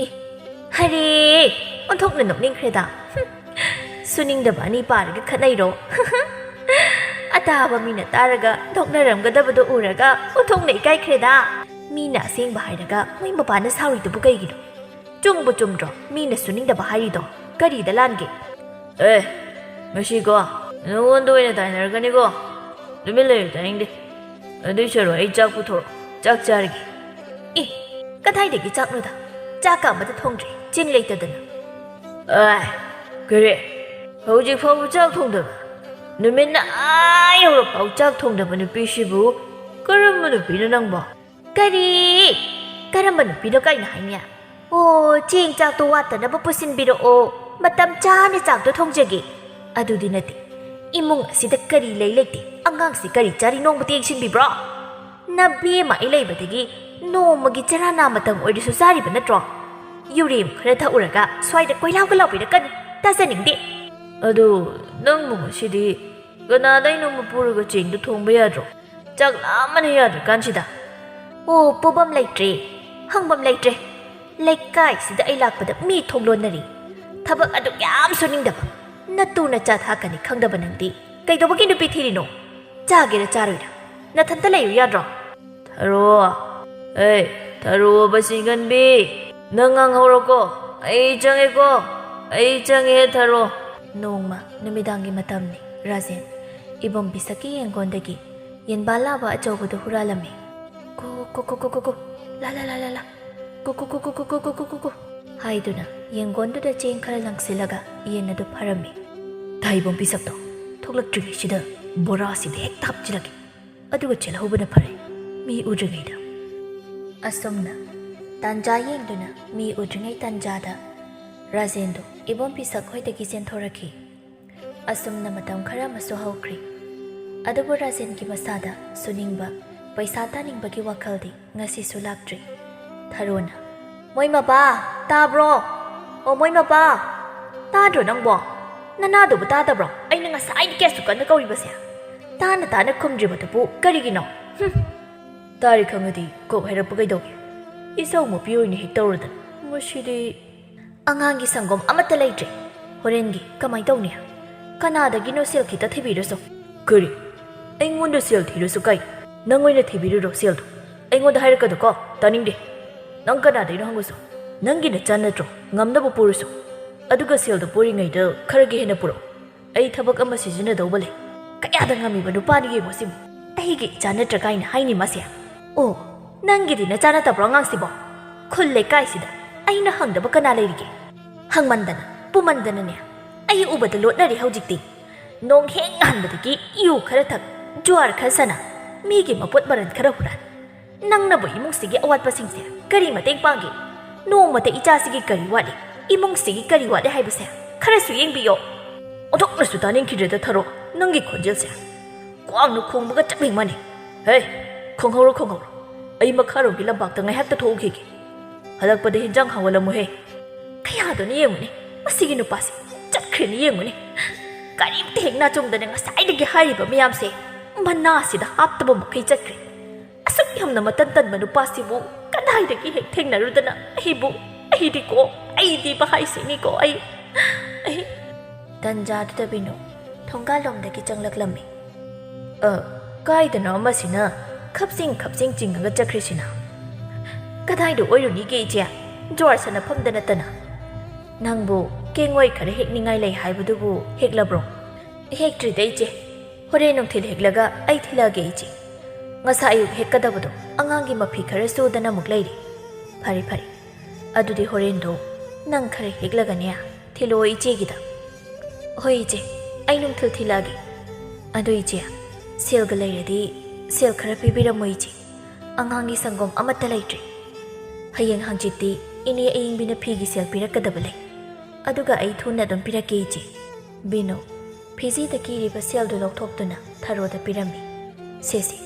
ꯑꯦ, ꯍꯔꯦ, ꯑꯣꯟꯊꯣꯛꯅ ꯅꯣꯛꯅꯤꯡꯈ꯭ꯔꯦꯗ꯫ ꯍꯨꯝ, ꯁꯨꯅꯤꯡꯗꯕ ꯑꯅꯤ ꯄꯥꯔꯒ ꯈꯠꯅꯩꯔꯣ? ꯑꯇꯥꯕ ꯃꯤꯅ ꯇꯥꯔꯒ ꯅꯣꯛꯅꯔꯝꯒꯗꯕꯗꯣ ꯎꯔꯒ ꯑꯣꯟꯊꯣꯛꯅ ꯏꯀꯥꯏꯈ꯭ꯔꯦꯗ꯫ ꯃꯤꯅ ꯑꯁꯦꯡꯕ ꯍꯥꯏꯔꯒ ꯃꯣꯏ ꯃꯄꯥꯅ ꯁꯥꯎꯔꯤꯗꯨꯕꯨ ꯀꯩꯒꯤꯅꯣ? ꯆꯨꯝꯕꯨ ꯆꯨꯝꯗ꯭ꯔꯣ ꯃꯤꯅ ꯁꯨꯅꯤꯡꯗꯕ ꯍꯥꯏꯔꯤꯗꯣ? ꯀꯔꯤꯗ ꯂꯥꯟꯒꯦ? ꯑꯦ, ꯉꯁꯤꯀꯣ ꯅꯉꯣꯟꯗ ꯑꯣꯏꯅ ꯇꯥꯏꯅꯔꯛꯀꯅꯤꯀꯣ꯫ ꯇꯨꯃꯤꯟ ꯂꯩꯌꯨ, ꯇꯥꯅꯤꯡꯗꯦ꯫ ꯑꯗꯨꯏ ꯁꯔꯨꯛ ꯑꯩ ꯆꯥꯛ ꯄꯨꯊꯣꯔꯛꯑꯣ, ꯆꯥꯛ ꯆꯥꯔꯒꯦ꯫ ꯑꯦ, ꯀꯗꯥꯏꯗꯒꯤ ꯆꯥꯛꯅꯣꯗ? ꯆꯥꯛꯀ ꯑꯃꯇ ꯊꯣꯡꯗ꯭ꯔꯤ, ꯆꯦꯡ ꯂꯩꯇꯗꯅ꯫ ꯑꯥꯏ, ꯀꯔꯤ? ꯍꯧꯖꯤꯛ ꯐꯥꯎꯕ ꯆꯥꯛ ꯊꯣꯡꯗꯕ? ꯅꯨꯃꯤꯠꯅ ꯑꯥ ꯌꯧꯔꯐꯥꯎ ꯆꯥꯛ ꯊꯣꯡꯗꯕ ꯅꯨꯄꯤꯁꯤꯕꯨ ꯀꯔꯝꯕ ꯅꯨꯄꯤꯅꯣ ꯅꯪꯕꯣ? ꯀꯔꯤ? ꯀꯔꯝꯕ ꯅꯨꯄꯤꯅꯣ ꯀꯩꯅꯣ ꯍꯥꯏꯅꯦ? ꯑꯣ, ꯆꯦꯡ ꯆꯥꯛꯇꯣ ꯋꯥꯠꯇꯅꯕ ꯄꯨꯁꯤꯟꯕꯤꯔꯛꯑꯣ, ꯃꯇꯝ ꯆꯥꯅ ꯆꯥꯛꯇꯣ ꯊꯣꯡꯖꯒꯦ꯫ ꯑꯗꯨꯗꯤ ꯅꯠꯇꯦ, ꯏꯃꯨꯡ ꯑꯁꯤꯗ ꯀꯔꯤ ꯂꯩ ꯂꯩꯇꯦ, ꯑꯉꯥꯡꯁꯤ ꯀꯔꯤ ꯆꯥꯔꯤ ꯅꯣꯡꯃꯇ ꯌꯦꯡꯁꯤꯟꯕꯤꯕ꯭ꯔꯣ? ꯅꯕꯦꯝꯃ ꯑꯩ ꯂꯩꯕꯗꯒꯤ ꯅꯣꯡꯃꯒꯤ ꯆꯔꯥ ꯅꯥ ꯃꯇꯝ ꯑꯣꯏꯔꯁꯨ ꯆꯥꯔꯤꯕ ꯅꯠꯇ꯭ꯔꯣ? ꯌꯨꯔꯦꯝ ꯈꯔ ꯊꯛꯎꯔꯒ ꯁ꯭ꯋꯥꯏꯗ ꯀꯣꯏꯂꯥꯎꯒ ꯂꯥꯎꯕꯤꯔꯛꯀꯅꯨ, ꯇꯥꯖꯅꯤꯡꯗꯦ꯫ ꯑꯗꯨ ꯅꯪꯕꯨ ꯉꯁꯤꯗꯤ ꯀꯅꯥꯗꯩꯅꯣꯃ ꯄꯨꯔꯒ ꯆꯦꯡꯗꯨ ꯊꯣꯡꯕ ꯌꯥꯗ꯭ꯔꯣ? ꯆꯥꯛ ꯂꯥꯝꯃꯅ ꯌꯥꯗ꯭ꯔꯀꯥꯟꯁꯤꯗ꯫ ꯑꯣ, ꯄꯣꯕꯝ ꯂꯩꯇ꯭ꯔꯦ, ꯍꯪꯕꯝ ꯂꯩꯇ꯭ꯔꯦ꯫ ꯂꯩꯀꯥꯏꯁꯤꯗ ꯑꯩ ꯂꯥꯛꯄꯗ ꯃꯤ ꯊꯣꯡ ꯂꯣꯟꯅꯔꯤ꯫ ꯊꯕꯛ ꯑꯗꯨꯛ ꯌꯥꯝ ꯁꯨꯅꯤꯡꯗꯕ, ꯅꯇꯨ ꯅꯆꯥ ꯊꯥꯛꯀꯅꯤ ꯈꯪꯗꯕ ꯅꯪꯗꯤ ꯀꯩꯗꯧꯕꯒꯤ ꯅꯨꯄꯤ ꯊꯤꯔꯤꯅꯣ? ꯆꯥꯒꯦꯔꯥ ꯆꯥꯔꯣꯏꯔꯥ, ꯅꯊꯟꯇ ꯂꯩꯌꯨ ꯌꯥꯗ꯭ꯔꯣ? ꯊꯔꯣ, ꯑꯦ, ꯊꯔꯣ ꯃꯁꯤꯡꯒꯟꯕꯤ, ꯅꯪ ꯉꯥꯡꯍꯧꯔꯣꯀꯣ, ꯑꯩ ꯆꯪꯉꯦꯀꯣ, ꯑꯩ ꯆꯪꯉꯦ ꯊꯔꯣ꯫ ꯅꯣꯡꯃ ꯅꯨꯃꯤꯗꯥꯡꯒꯤ ꯃꯇꯝꯅꯤ꯫ ꯔꯥꯖꯦꯟ ꯏꯕꯣꯝ ꯄꯤꯁꯛꯀꯤ ꯌꯦꯡꯒꯣꯟꯗꯒꯤ ꯌꯦꯟꯕꯥ ꯂꯥꯕ ꯑꯆꯧꯕꯗꯨ ꯍꯨꯔꯥꯜꯂꯝꯃꯤ꯫ ꯀꯣ, ꯀꯣ, ꯀꯣ, ꯀꯣ, ꯀꯣ, ꯀꯣ, ꯂꯥ, ꯂꯥ, ꯂꯥ, ꯂꯥ, ꯂꯥ, ꯀꯣ, ꯀꯣ, ꯀꯣ, ꯀꯣ, ꯀꯣ, ꯀꯣ, ꯀꯣ, ꯀꯣ, ꯀꯣ, ꯀꯣ, ꯍꯥꯏꯗꯨꯅ ꯌꯦꯡꯒꯣꯟꯗꯨꯗ ꯆꯦꯡ ꯈꯔ ꯂꯪꯁꯤꯜꯂꯒ ꯌꯦꯟ ꯑꯗꯨ ꯐꯥꯔꯝꯃꯤ꯫ ꯊꯥꯏꯕꯣꯝ ꯄꯤꯁꯛꯇꯣ ꯊꯣꯛꯂꯛꯇ꯭ꯔꯤꯉꯩꯁꯤꯗ ꯕꯣꯔꯥꯁꯤꯗ ꯍꯦꯛꯇ ꯍꯥꯞꯆꯤꯜꯂꯒꯦ, ꯑꯗꯨꯒ ꯆꯦꯜꯍꯧꯕꯅ ꯐꯔꯦ, ꯃꯤ ꯎꯗ꯭ꯔꯤꯉꯩꯗ꯫ ꯑꯁꯨꯝꯅ ꯇꯥꯟꯖꯥ ꯌꯦꯡꯗꯨꯅ ꯃꯤ ꯎꯗ꯭ꯔꯤꯉꯩ ꯇꯥꯟꯖꯥꯗ ꯔꯥꯖꯦꯟꯗꯨ ꯏꯕꯣꯝ ꯄꯤꯁꯛ ꯍꯣꯏꯗꯒꯤ ꯆꯦꯟꯊꯣꯔꯛꯈꯤ꯫ ꯑꯁꯨꯝꯅ ꯃꯇꯝ ꯈꯔ ꯑꯃꯁꯨ ꯍꯧꯈ꯭ꯔꯤ꯫ ꯑꯗꯨꯕꯨ ꯔꯥꯖꯦꯟꯒꯤ ꯃꯁꯥꯗ ꯁꯨꯅꯤꯡꯕ, ꯄꯩꯁꯥ ꯇꯥꯅꯤꯡꯕꯒꯤ ꯋꯥꯈꯜꯗꯤ ꯉꯁꯤꯁꯨ ꯂꯥꯛꯇ꯭ꯔꯤ꯫ ꯊꯔꯣꯅ, "ꯃꯣꯏ ꯃꯄꯥ, ꯇꯥꯕ꯭ꯔꯣ? ꯑꯣ, ꯃꯣꯏ ꯃꯄꯥ, ꯇꯥꯗ꯭ꯔꯣ ꯅꯪꯕꯣ? ꯅꯅꯥꯗꯨꯕꯨ ꯇꯥꯗꯕ꯭ꯔꯣ? ꯑꯩꯅ ꯉꯁꯥꯏꯗꯒꯤ ꯑꯁꯨꯛ ꯀꯟꯅ ꯀꯧꯔꯤꯕꯁꯦ꯫ ꯇꯥꯅ ꯇꯥꯅ ꯈꯨꯝꯗ꯭ꯔꯤꯕꯗꯨꯕꯨ ꯀꯔꯤꯒꯤꯅꯣ? ꯍꯨꯝ!" "ꯇꯥꯔꯦ ꯈꯪꯉꯗꯤ ꯀꯣꯛ ꯍꯥꯏꯔꯛꯄ ꯀꯩꯗꯧꯒꯦ? ꯏꯆꯧ ꯃꯄꯤ ꯑꯣꯏꯅ ꯍꯦꯛ ꯇꯧꯔꯗꯅ꯫ ꯃꯁꯤꯗꯤ ꯑꯉꯥꯡꯒꯤ ꯁꯪꯒꯣꯝ ꯑꯃꯠꯇ ꯂꯩꯇ꯭ꯔꯦ꯫ ꯍꯣꯔꯦꯟꯒꯤ ꯀꯃꯥꯏ ꯇꯧꯅꯤ? ꯀꯅꯥꯗꯒꯤꯅꯣ ꯁꯦꯜ ꯈꯤꯇ ꯊꯤꯕꯤꯔꯨꯁꯣ꯫" "ꯀꯔꯤ? ꯑꯩꯉꯣꯟꯗ ꯁꯦꯜ ꯊꯤꯔꯨꯁꯨ ꯀꯥꯏ? ꯅꯪ ꯑꯣꯏꯅ ꯊꯤꯕꯤꯔꯨꯔꯣ ꯁꯦꯜꯗꯣ꯫ ꯑꯩꯉꯣꯟꯗ ꯍꯥꯏꯔꯛꯀꯗꯨꯀꯣ, ꯇꯥꯅꯤꯡꯗꯦ꯫ ꯅꯪ ꯀꯅꯥꯗꯩꯅꯣ ꯍꯪꯉꯨꯁꯨ꯫ ꯅꯪꯒꯤ ꯅꯆꯥ ꯅꯠꯇ꯭ꯔꯣ? ꯉꯝꯅꯕ ꯄꯨꯔꯨꯁꯨ꯫ ꯑꯗꯨꯒ ꯁꯦꯜꯗꯣ ꯄꯨꯔꯤꯉꯩꯗ ꯈꯔꯒꯤ ꯍꯦꯟꯅ ꯄꯨꯔꯛꯑꯣ꯫ ꯑꯩ ꯊꯕꯛ ꯑꯃ ꯁꯤꯖꯤꯟꯅꯗꯧꯕ ꯂꯩ꯫" "ꯀꯌꯥꯗ ꯉꯝꯃꯤꯕ ꯅꯨꯄꯥꯅꯣ ꯌꯦꯡꯉꯣ ꯁꯤꯕꯨ꯫ ꯑꯩꯒꯤ ꯏꯆꯥ ꯅꯠꯇ꯭ꯔꯥ ꯀꯥꯏꯅ ꯍꯥꯏꯅꯤ ꯃꯥꯁꯦ꯫ ꯑꯣ, ꯅꯪꯒꯤꯗꯤ ꯅꯆꯥ ꯅꯠꯇꯕ꯭ꯔꯣ ꯑꯉꯥꯡꯁꯤꯕꯣ? ꯈꯨꯜ ꯂꯩꯀꯥꯏꯁꯤꯗ ꯑꯩꯅ ꯍꯪꯗꯕ ꯀꯅꯥ ꯂꯩꯔꯤꯒꯦ? ꯍꯪꯃꯟꯗꯅ, ꯄꯨꯃꯟꯗꯅꯅꯦ, ꯑꯩ ꯎꯕꯗ ꯂꯣꯠꯅꯔꯦ ꯍꯧꯖꯤꯛꯇꯤ꯫ ꯅꯣꯡ ꯍꯦꯛ ꯉꯥꯟꯕꯗꯒꯤ ꯌꯨ ꯈꯔ ꯊꯛ, ꯖꯨꯋꯥꯔ ꯈꯔ ꯁꯥꯟꯅ, ꯃꯤꯒꯤ ꯃꯄꯣꯠ ꯃꯔꯜ ꯈꯔ ꯍꯨꯔꯥꯟ꯫ ꯅꯪꯅꯕꯨ ꯏꯃꯨꯡꯁꯤꯒꯤ ꯑꯋꯥꯠꯄꯁꯤꯡꯁꯦ ꯀꯔꯤ ꯃꯇꯦꯡ ꯄꯥꯡꯒꯦ? ꯅꯣꯡꯃꯇ ꯏꯆꯥꯁꯤꯒꯤ ꯀꯔꯤ ꯋꯥꯠꯂꯤ, ꯏꯃꯨꯡꯁꯤꯒꯤ ꯀꯔꯤ ꯋꯥꯠꯂꯤ ꯍꯥꯏꯕꯁꯦ ꯈꯔꯁꯨ ꯌꯦꯡꯕꯤꯌꯣ꯫" "ꯑꯣꯟꯊꯣꯛꯅꯁꯨ ꯇꯥꯅꯤꯡꯈꯤꯗ꯭ꯔꯦꯗ ꯊꯔꯣ, ꯅꯪꯒꯤ ꯈꯣꯟꯖꯦꯜꯁꯦ꯫ ꯀ꯭ꯋꯥꯛꯅ ꯈꯣꯡꯕꯒ ꯆꯞ ꯃꯥꯟꯅꯩ꯫ ꯍꯦ, ꯈꯣꯡꯍꯧꯔꯣ, ꯈꯣꯡꯍꯧꯔꯣ꯫ ꯑꯩ ꯃꯈꯥꯔꯣꯝꯒꯤ ꯂꯝꯄꯥꯛꯇ ꯉꯥꯏꯍꯥꯛꯇ ꯊꯣꯛꯎꯈꯤꯒꯦ꯫ ꯍꯜꯂꯛꯄꯗ ꯍꯤꯟꯖꯥꯡ ꯍꯥꯎꯍꯜꯂꯝꯃꯨꯍꯦ꯫" ꯀꯌꯥꯗꯅꯣ ꯌꯦꯡꯉꯨꯅꯦ, ꯃꯁꯤꯒꯤ ꯅꯨꯄꯥꯁꯦ꯫ ꯆꯠꯈ꯭ꯔꯦꯅ ꯌꯦꯡꯉꯨꯅꯦ꯫ ꯀꯔꯤꯝꯇ ꯍꯦꯛ ꯅꯥꯆꯣꯡꯗꯅ ꯉꯁꯥꯏꯗꯒꯤ ꯍꯥꯏꯔꯤꯕ ꯃꯌꯥꯝꯁꯦ ꯃꯅꯥꯁꯤꯗ ꯍꯥꯞꯇꯕ ꯃꯈꯩ ꯆꯠꯈ꯭ꯔꯦ꯫ ꯑꯁꯨꯛ ꯌꯥꯝꯅ ꯃꯇꯟ ꯇꯟꯕ ꯅꯨꯄꯥꯁꯤꯕꯨ ꯀꯗꯥꯏꯗꯒꯤ ꯍꯦꯛ ꯊꯦꯡꯅꯔꯨꯗꯅ ꯑꯩꯕꯨ, ꯑꯩꯗꯤꯀꯣ, ꯑꯩꯗꯤꯕ ꯍꯥꯏꯁꯤꯅꯤꯀꯣ, ꯑꯩ, ꯑꯩ꯫ ꯇꯟꯖꯥꯗꯨꯗ ꯕꯤꯅꯨ ꯊꯣꯡꯒꯥꯜꯂꯣꯝꯗꯒꯤ ꯆꯪꯂꯛꯂꯝꯃꯤ꯫ "ꯑ, ꯀꯥꯏꯗꯅꯣ ꯑꯃꯁꯤꯅ ꯈꯞꯆꯤꯡ ꯈꯞꯆꯤꯡ ꯆꯤꯡꯉꯒ ꯆꯠꯈ꯭ꯔꯤꯁꯤꯅ? ꯀꯗꯥꯏꯗ ꯑꯣꯏꯔꯨꯅꯤꯒꯦ ꯏꯆꯦ? ꯖ꯭ꯋꯥꯔ ꯁꯥꯟꯅꯐꯝꯗ ꯅꯠꯇꯅ꯫ ꯅꯪꯕꯨ ꯀꯦꯡꯉꯣꯏ ꯈꯔ ꯍꯦꯛꯅꯤꯡꯉꯥꯏ ꯂꯩ ꯍꯥꯏꯕꯗꯨꯕꯨ ꯍꯦꯛꯂꯕ꯭ꯔꯣ?" "ꯍꯦꯛꯇ꯭ꯔꯤꯗ ꯏꯆꯦ꯫ ꯍꯣꯔꯦꯟ ꯅꯨꯡꯊꯤꯜ ꯍꯦꯛꯂꯒ ꯑꯩ ꯊꯤꯜꯂꯛꯑꯒꯦ ꯏꯆꯦ꯫ ꯉꯁꯥꯏ ꯑꯌꯨꯛ ꯍꯦꯛꯀꯗꯕꯗꯣ ꯑꯉꯥꯡꯒꯤ ꯃꯐꯤ ꯈꯔ ꯁꯨꯗꯅ ꯑꯃꯨꯛ ꯂꯩꯔꯤ꯫" "ꯐꯔꯦ, ꯐꯔꯦ꯫ ꯑꯗꯨꯗꯤ ꯍꯣꯔꯦꯟꯗꯣ ꯅꯪ ꯈꯔ ꯍꯦꯛꯂꯒꯅꯦ ꯊꯤꯜꯂꯛꯑꯣ ꯏꯆꯦꯒꯤꯗ꯫" "ꯍꯣꯏ ꯏꯆꯦ, ꯑꯩ ꯅꯨꯡꯊꯤꯜ ꯊꯤꯜꯂꯛꯑꯒꯦ꯫ ꯑꯗꯣ ꯏꯆꯦ, ꯁꯦꯜꯒ ꯂꯩꯔꯗꯤ ꯁꯦꯜ ꯈꯔ ꯄꯤꯕꯤꯔꯝꯃꯣ ꯏꯆꯦ꯫ ꯑꯉꯥꯡꯒꯤ ꯁꯪꯒꯣꯝ ꯑꯃꯠꯇ ꯂꯩꯇ꯭ꯔꯦ꯫ ꯍꯌꯦꯡ ꯍꯪꯆꯤꯠꯇꯤ ꯏꯅꯦ ꯑꯌꯤꯡꯕꯤꯅ ꯐꯤꯒꯤ ꯁꯦꯜ ꯄꯤꯔꯛꯀꯗꯕ ꯂꯩ꯫ ꯑꯗꯨꯒ ꯑꯩ ꯊꯨꯅ ꯑꯗꯨꯝ ꯄꯤꯔꯛꯀꯦ ꯏꯆꯦ꯫" ꯕꯤꯅꯨ ꯐꯤꯖꯤꯗ ꯀꯤꯔꯤꯕ ꯁꯦꯜꯗꯨ ꯂꯧꯊꯣꯛꯇꯨꯅ ꯊꯔꯣꯗ ꯄꯤꯔꯝꯃꯤ꯫ "ꯁꯦ, ꯁꯦ,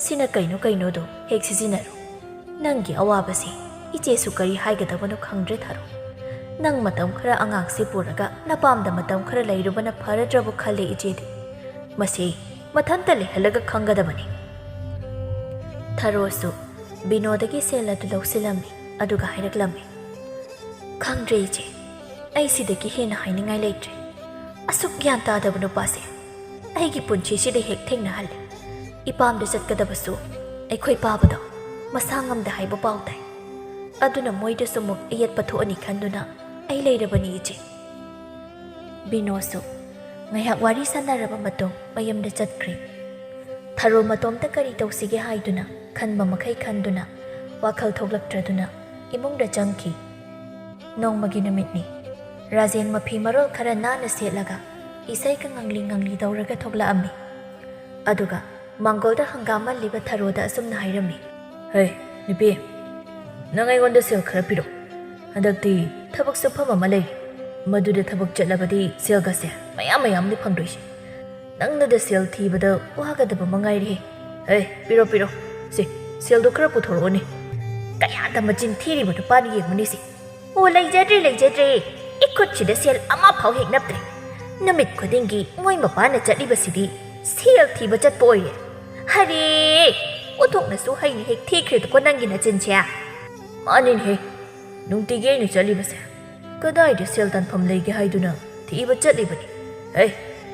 ꯁꯤꯅ ꯀꯩꯅꯣ ꯀꯩꯅꯣꯗꯣ ꯍꯦꯛ ꯁꯤꯖꯤꯟꯅꯔꯣ꯫ ꯅꯪꯒꯤ ꯑꯋꯥꯕꯁꯦ ꯏꯆꯦꯁꯨ ꯀꯔꯤ ꯍꯥꯏꯒꯗꯕꯅꯣ ꯈꯪꯗ꯭ꯔꯦ ꯊꯥꯔꯣ꯫ ꯅꯪ ꯃꯇꯝ ꯈꯔ ꯑꯉꯥꯡꯁꯦ ꯄꯨꯔꯒ ꯅꯄꯥꯝꯗ ꯃꯇꯝ ꯈꯔ ꯂꯩꯔꯨꯕꯅ ꯐꯔꯗ꯭ꯔꯕꯨ ꯈꯜꯂꯦ ꯏꯆꯦꯗꯤ꯫ ꯃꯁꯤ ꯃꯊꯟꯇ ꯂꯩꯍꯜꯂꯒ ꯈꯪꯒꯗꯕꯅꯤ꯫ ꯊꯥꯔꯣꯁꯨ ꯕꯤꯅꯣꯗꯒꯤ ꯁꯦꯜ ꯑꯗꯨ ꯂꯧꯁꯤꯜꯂꯝꯃꯤ, ꯑꯗꯨꯒ ꯍꯥꯏꯔꯛꯂꯝꯃꯤ, "ꯈꯪꯗ꯭ꯔꯦ ꯏꯆꯦ, ꯑꯩ ꯁꯤꯗꯒꯤ ꯍꯦꯟꯅ ꯍꯥꯏꯅꯤꯡꯉꯥꯏ ꯂꯩꯇ꯭ꯔꯦ꯫ ꯑꯁꯨꯛ ꯒ꯭ꯌꯥꯟ ꯇꯥꯗꯕ ꯅꯨꯄꯥꯁꯦ ꯑꯩꯒꯤ ꯄꯨꯟꯁꯤꯁꯤꯗ ꯍꯦꯛ ꯊꯦꯡꯅꯍꯜꯂꯦ꯫ ꯏꯄꯥꯝꯗ ꯆꯠꯀꯗꯕꯁꯨ ꯑꯩꯈꯣꯏ ꯄꯥꯕꯗꯣ ꯃꯁꯥ ꯉꯝꯗꯦ ꯍꯥꯏꯕ ꯄꯥꯎ ꯇꯥꯏ꯫ ꯑꯗꯨꯅ ꯃꯣꯏꯗꯁꯨ ꯑꯃꯨꯛ ꯑꯌꯦꯠꯄ ꯊꯣꯛꯑꯅꯤ ꯈꯟꯗꯨꯅ ꯑꯩ ꯂꯩꯔꯕꯅꯤ ꯏꯆꯦ꯫" ꯕꯤꯅꯣꯁꯨ ꯉꯥꯏꯍꯥꯛ ꯋꯥꯔꯤ ꯁꯥꯟꯅꯔꯕ ꯃꯇꯨꯡ ꯃꯌꯨꯝꯗ ꯆꯠꯈ꯭ꯔꯦ꯫ ꯊꯥꯔꯣ ꯃꯇꯣꯝꯇ ꯀꯔꯤ ꯇꯧꯁꯤꯒꯦ ꯍꯥꯏꯗꯨꯅ ꯈꯟꯕ ꯃꯈꯩ ꯈꯟꯗꯨꯅ ꯋꯥꯈꯜ ꯊꯣꯛꯂꯛꯇ꯭ꯔꯗꯨꯅ ꯏꯃꯨꯡꯗ ꯆꯪꯈꯤ꯫ ꯅꯣꯡꯃꯒꯤ ꯅꯨꯃꯤꯠꯅꯤ꯫ ꯔꯥꯖꯦꯟ ꯃꯐꯤ ꯃꯔꯣꯜ ꯈꯔ ꯅꯥꯟꯅ ꯁꯦꯠꯂꯒ ꯏꯁꯩꯒ ꯉꯪꯂꯤ ꯉꯪꯂꯤ ꯇꯧꯔꯒ ꯊꯣꯛꯂꯛꯑꯝꯃꯤ꯫ ꯑꯗꯨꯒ ꯃꯥꯡꯒꯣꯜꯗ ꯍꯪꯒꯥꯝ ꯃꯜꯂꯤꯕ ꯊꯔꯣꯗ ꯑꯁꯨꯝꯅ ꯍꯥꯏꯔꯝꯃꯤ, "ꯍꯦ, ꯅꯨꯄꯤ, ꯅꯪ ꯑꯩꯉꯣꯟꯗ ꯁꯦꯜ ꯈꯔ ꯄꯤꯔꯣ꯫ ꯍꯟꯗꯛꯇꯤ ꯊꯕꯛ ꯁꯨꯐꯝ ꯑꯃ ꯂꯩꯔꯤ꯫ ꯃꯗꯨꯗ ꯊꯕꯛ ꯆꯠꯂꯕꯗꯤ ꯁꯦꯜꯒꯁꯦ ꯃꯌꯥꯝ ꯃꯌꯥꯝꯅꯤ ꯐꯪꯗꯣꯏꯁꯦ꯫ ꯅꯪꯅꯗ ꯁꯦꯜ ꯊꯤꯕꯗ ꯋꯥꯒꯗꯕ ꯃꯉꯥꯏꯔꯦ꯫ ꯍꯦ, ꯄꯤꯔꯣ, ꯄꯤꯔꯣ꯫ ꯁꯦ, ꯁꯦꯜꯗꯣ ꯈꯔ ꯄꯨꯊꯣꯔꯛꯑꯣꯅꯦ꯫ ꯀꯌꯥꯗ ꯃꯆꯤꯟ ꯊꯤꯔꯤꯕ ꯅꯨꯄꯥꯅ ꯌꯦꯡꯉꯨꯅꯦ ꯁꯦ꯫ ꯑꯣ, ꯂꯩꯖꯗ꯭ꯔꯦ, ꯂꯩꯖꯗ꯭ꯔꯦ꯫ ꯏꯈꯨꯠꯁꯤꯗ ꯁꯦꯜ ꯑꯃꯐꯥꯎ ꯍꯦꯛ ꯅꯞꯇ꯭ꯔꯦ꯫ ꯅꯨꯃꯤꯠ ꯈꯨꯗꯤꯡꯒꯤ ꯃꯣꯏ ꯃꯄꯥꯅ ꯆꯠꯂꯤꯕꯁꯤꯗꯤ ꯁꯦꯜ ꯊꯤꯕ ꯆꯠꯄ ꯑꯣꯏꯔꯦ꯫ ꯍꯔꯦ! ꯑꯣꯟꯊꯣꯛꯅꯁꯨ ꯍꯩꯅ ꯍꯦꯛ ꯊꯤꯈ꯭ꯔꯦꯗꯀꯣ ꯅꯪꯒꯤ ꯅꯆꯤꯟꯁꯦ꯫" "ꯃꯥꯅꯤꯅꯦꯍꯦ, ꯅꯨꯡꯇꯤꯒꯤ ꯑꯩꯅ ꯆꯠꯂꯤꯕꯁꯦ꯫ ꯀꯗꯥꯏꯗ ꯁꯦꯜ ꯇꯥꯟꯐꯝ ꯂꯩꯒꯦ ꯍꯥꯏꯗꯨꯅ ꯊꯤꯕ ꯆꯠꯂꯤꯕꯅꯤ꯫ ꯍꯦ,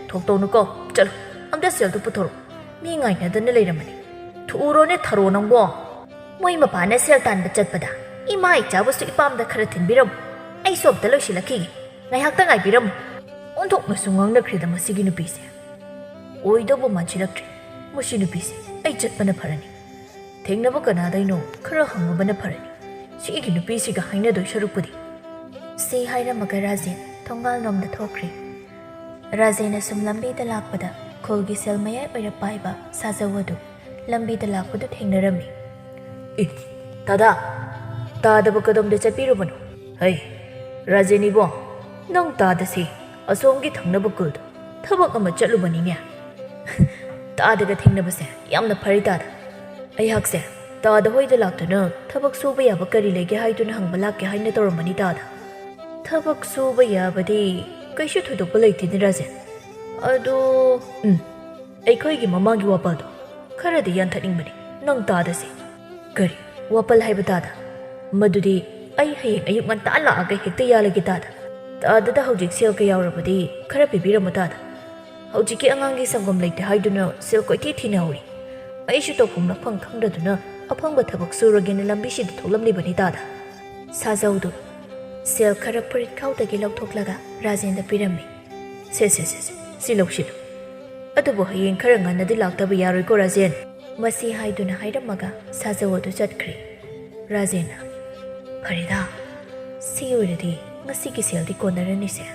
ꯊꯣꯛꯇꯧꯅꯨꯀꯣ, ꯆꯠꯂꯣ, ꯑꯝꯇ ꯁꯦꯜꯗꯨ ꯄꯨꯊꯣꯔꯛꯑꯣ꯫ ꯃꯤ ꯉꯥꯏꯅꯗꯅ ꯂꯩꯔꯝꯃꯅꯤ꯫ ꯊꯨꯔꯣꯅꯦ ꯊꯔꯣ ꯅꯪꯕꯣ꯫" "ꯃꯣꯏ ꯃꯄꯥꯅ ꯁꯦꯜ ꯇꯥꯟꯕ ꯆꯠꯄꯗ ꯏꯃꯥ ꯏꯆꯥꯕꯨꯁꯨ ꯏꯄꯥꯝꯗ ꯈꯔ ꯊꯤꯟꯕꯤꯔꯝꯃꯨ꯫ ꯑꯩꯁꯨ ꯑꯝꯇ ꯂꯣꯏꯁꯤꯜꯂꯛꯈꯤꯒꯦ꯫ ꯉꯥꯏꯍꯥꯛꯇ ꯉꯥꯏꯕꯤꯔꯝꯃꯨ꯫" ꯑꯣꯟꯊꯣꯛꯅꯁꯨ ꯉꯥꯡꯅꯈ꯭ꯔꯦꯗ ꯃꯁꯤꯒꯤ ꯅꯨꯄꯤꯁꯦ꯫ ꯑꯣꯏꯗꯧꯕ ꯃꯥꯟꯁꯤꯜꯂꯛꯇ꯭ꯔꯦ꯫ ꯃꯁꯤ ꯅꯨꯄꯤꯁꯦ ꯑꯩ ꯆꯠꯄꯅ ꯐꯔꯅꯤ꯫ ꯊꯦꯡꯅꯕ ꯀꯅꯥꯗꯩꯅꯣ ꯈꯔ ꯍꯪꯉꯨꯕꯅ ꯐꯔꯅꯤ꯫ ꯁꯤꯒꯤ ꯅꯨꯄꯤꯁꯤꯒ ꯍꯥꯏꯅꯗꯣꯏ ꯁꯔꯨꯛꯄꯨꯗꯤ꯫ ꯁꯤ ꯍꯥꯏꯔꯝꯃꯒ ꯔꯥꯖꯦꯟ ꯊꯣꯡꯒꯥꯜꯂꯣꯝꯗ ꯊꯣꯛꯈ꯭ꯔꯦ꯫ ꯔꯥꯖꯦꯟ ꯑꯁꯨꯝ ꯂꯝꯕꯤꯗ ꯂꯥꯛꯄꯗ ꯈꯨꯜꯒꯤ ꯁꯦꯜ ꯃꯌꯥꯏ ꯑꯣꯏꯔꯞ ꯄꯥꯏꯕ ꯁꯥꯖꯧ ꯑꯗꯨ ꯂꯝꯕꯤꯗ ꯂꯥꯛꯄꯗꯨ ꯊꯦꯡꯅꯔꯝꯃꯤ꯫ "ꯑꯦ, ꯇꯥꯗꯥ, ꯇꯥꯗꯕ ꯀꯗꯣꯝꯗ ꯆꯠꯄꯤꯔꯨꯕꯅꯣ? ꯍꯩ, ꯔꯥꯖꯦꯟ ꯏꯕꯣ, ꯅꯪ ꯇꯥꯗꯁꯦ ꯑꯁꯣꯝꯒꯤ ꯊꯪꯅꯕ ꯈꯨꯜꯗ ꯊꯕꯛ ꯑꯃ ꯆꯠꯂꯨꯕꯅꯤꯅꯦ꯫" ꯇꯥꯗꯒ ꯊꯦꯡꯅꯕꯁꯦ ꯌꯥꯝꯅ ꯐꯔꯦ ꯇꯥꯗ꯫ ꯑꯩꯍꯥꯛꯁꯦ ꯇꯥꯗ ꯍꯣꯏꯗ ꯂꯥꯛꯇꯨꯅ ꯊꯕꯛ ꯁꯨꯕ ꯌꯥꯕ ꯀꯔꯤ ꯂꯩꯒꯦ ꯍꯥꯏꯗꯨꯅ ꯍꯪꯕ ꯂꯥꯛꯀꯦ ꯍꯥꯏꯅ ꯇꯧꯔꯝꯕꯅꯤ ꯇꯥꯗ꯫ ꯊꯕꯛ ꯁꯨꯕ ꯌꯥꯕꯗꯤ ꯀꯩꯁꯨ ꯊꯣꯏꯗꯣꯛꯄ ꯂꯩꯇꯦꯅꯦ ꯔꯥꯖꯦꯟ꯫ ꯑꯗꯣ, ꯎꯝ, ꯑꯩꯈꯣꯏꯒꯤ ꯃꯃꯥꯡꯒꯤ ꯋꯥꯄꯜꯗꯣ ꯈꯔꯗꯤ ꯌꯥꯟꯊꯠꯅꯤꯡꯕꯅꯤ ꯅꯪ ꯇꯥꯗꯁꯦ꯫ ꯀꯔꯤ ꯋꯥꯄꯜ ꯍꯥꯏꯕ ꯇꯥꯗ? ꯃꯗꯨꯗꯤ ꯑꯩ ꯍꯌꯦꯡ ꯑꯌꯨꯛ ꯉꯟꯇꯥ ꯂꯥꯛꯑꯒ ꯍꯦꯛꯇ ꯌꯥꯜꯂꯒꯦ ꯇꯥꯗ꯫ ꯇꯥꯗꯗ ꯍꯧꯖꯤꯛ ꯁꯦꯜ ꯀꯌꯥ ꯌꯥꯎꯔꯕꯗꯤ ꯈꯔ ꯄꯤꯕꯤꯔꯝꯃꯨ ꯇꯥꯗ꯫ ꯍꯧꯖꯤꯛꯀꯤ ꯑꯉꯥꯡꯒꯤ ꯁꯪꯒꯣꯝ ꯂꯩꯇꯦ ꯍꯥꯏꯗꯨꯅ ꯁꯦꯜ ꯀꯣꯏꯊꯤ ꯊꯤꯅꯍꯧꯔꯤ꯫ ꯑꯩꯁꯨ ꯇꯧꯐꯝ ꯂꯥꯛꯐꯝ ꯈꯪꯗꯗꯨꯅ ꯑꯐꯪꯕ ꯊꯕꯛ ꯁꯨꯔꯒꯦꯅ ꯂꯝꯕꯤꯁꯤꯗ ꯊꯣꯛꯂꯝꯂꯤꯕꯅꯤ ꯇꯥꯗ꯫ ꯁꯥꯖꯧꯗꯨ ꯁꯦꯜ ꯈꯔ ꯐꯨꯔꯤꯠꯈꯥꯎꯗꯒꯤ ꯂꯧꯊꯣꯛꯂꯒ ꯔꯥꯖꯦꯟꯗ ꯄꯤꯔꯝꯃꯤ꯫ "ꯁꯦ, ꯁꯦ, ꯁꯦ, ꯁꯦ, ꯁꯤ ꯂꯧꯁꯤꯜꯂꯨ꯫ ꯑꯗꯨꯕꯨ ꯍꯌꯦꯡ ꯈꯔ ꯉꯟꯅꯗꯤ ꯂꯥꯛꯇꯕ ꯌꯥꯔꯣꯏꯀꯣ ꯔꯥꯖꯦꯟ?" ꯃꯁꯤ ꯍꯥꯏꯗꯨꯅ ꯍꯥꯏꯔꯝꯃꯒ ꯁꯥꯖꯧ ꯑꯗꯨ ꯆꯠꯈ꯭ꯔꯦ꯫ ꯔꯥꯖꯦꯟꯅ, "ꯐꯔꯦꯗ, ꯁꯤ ꯑꯣꯏꯔꯗꯤ ꯉꯁꯤꯒꯤ ꯁꯦꯜꯗꯤ ꯀꯣꯟꯅꯔꯅꯤꯁꯦ꯫"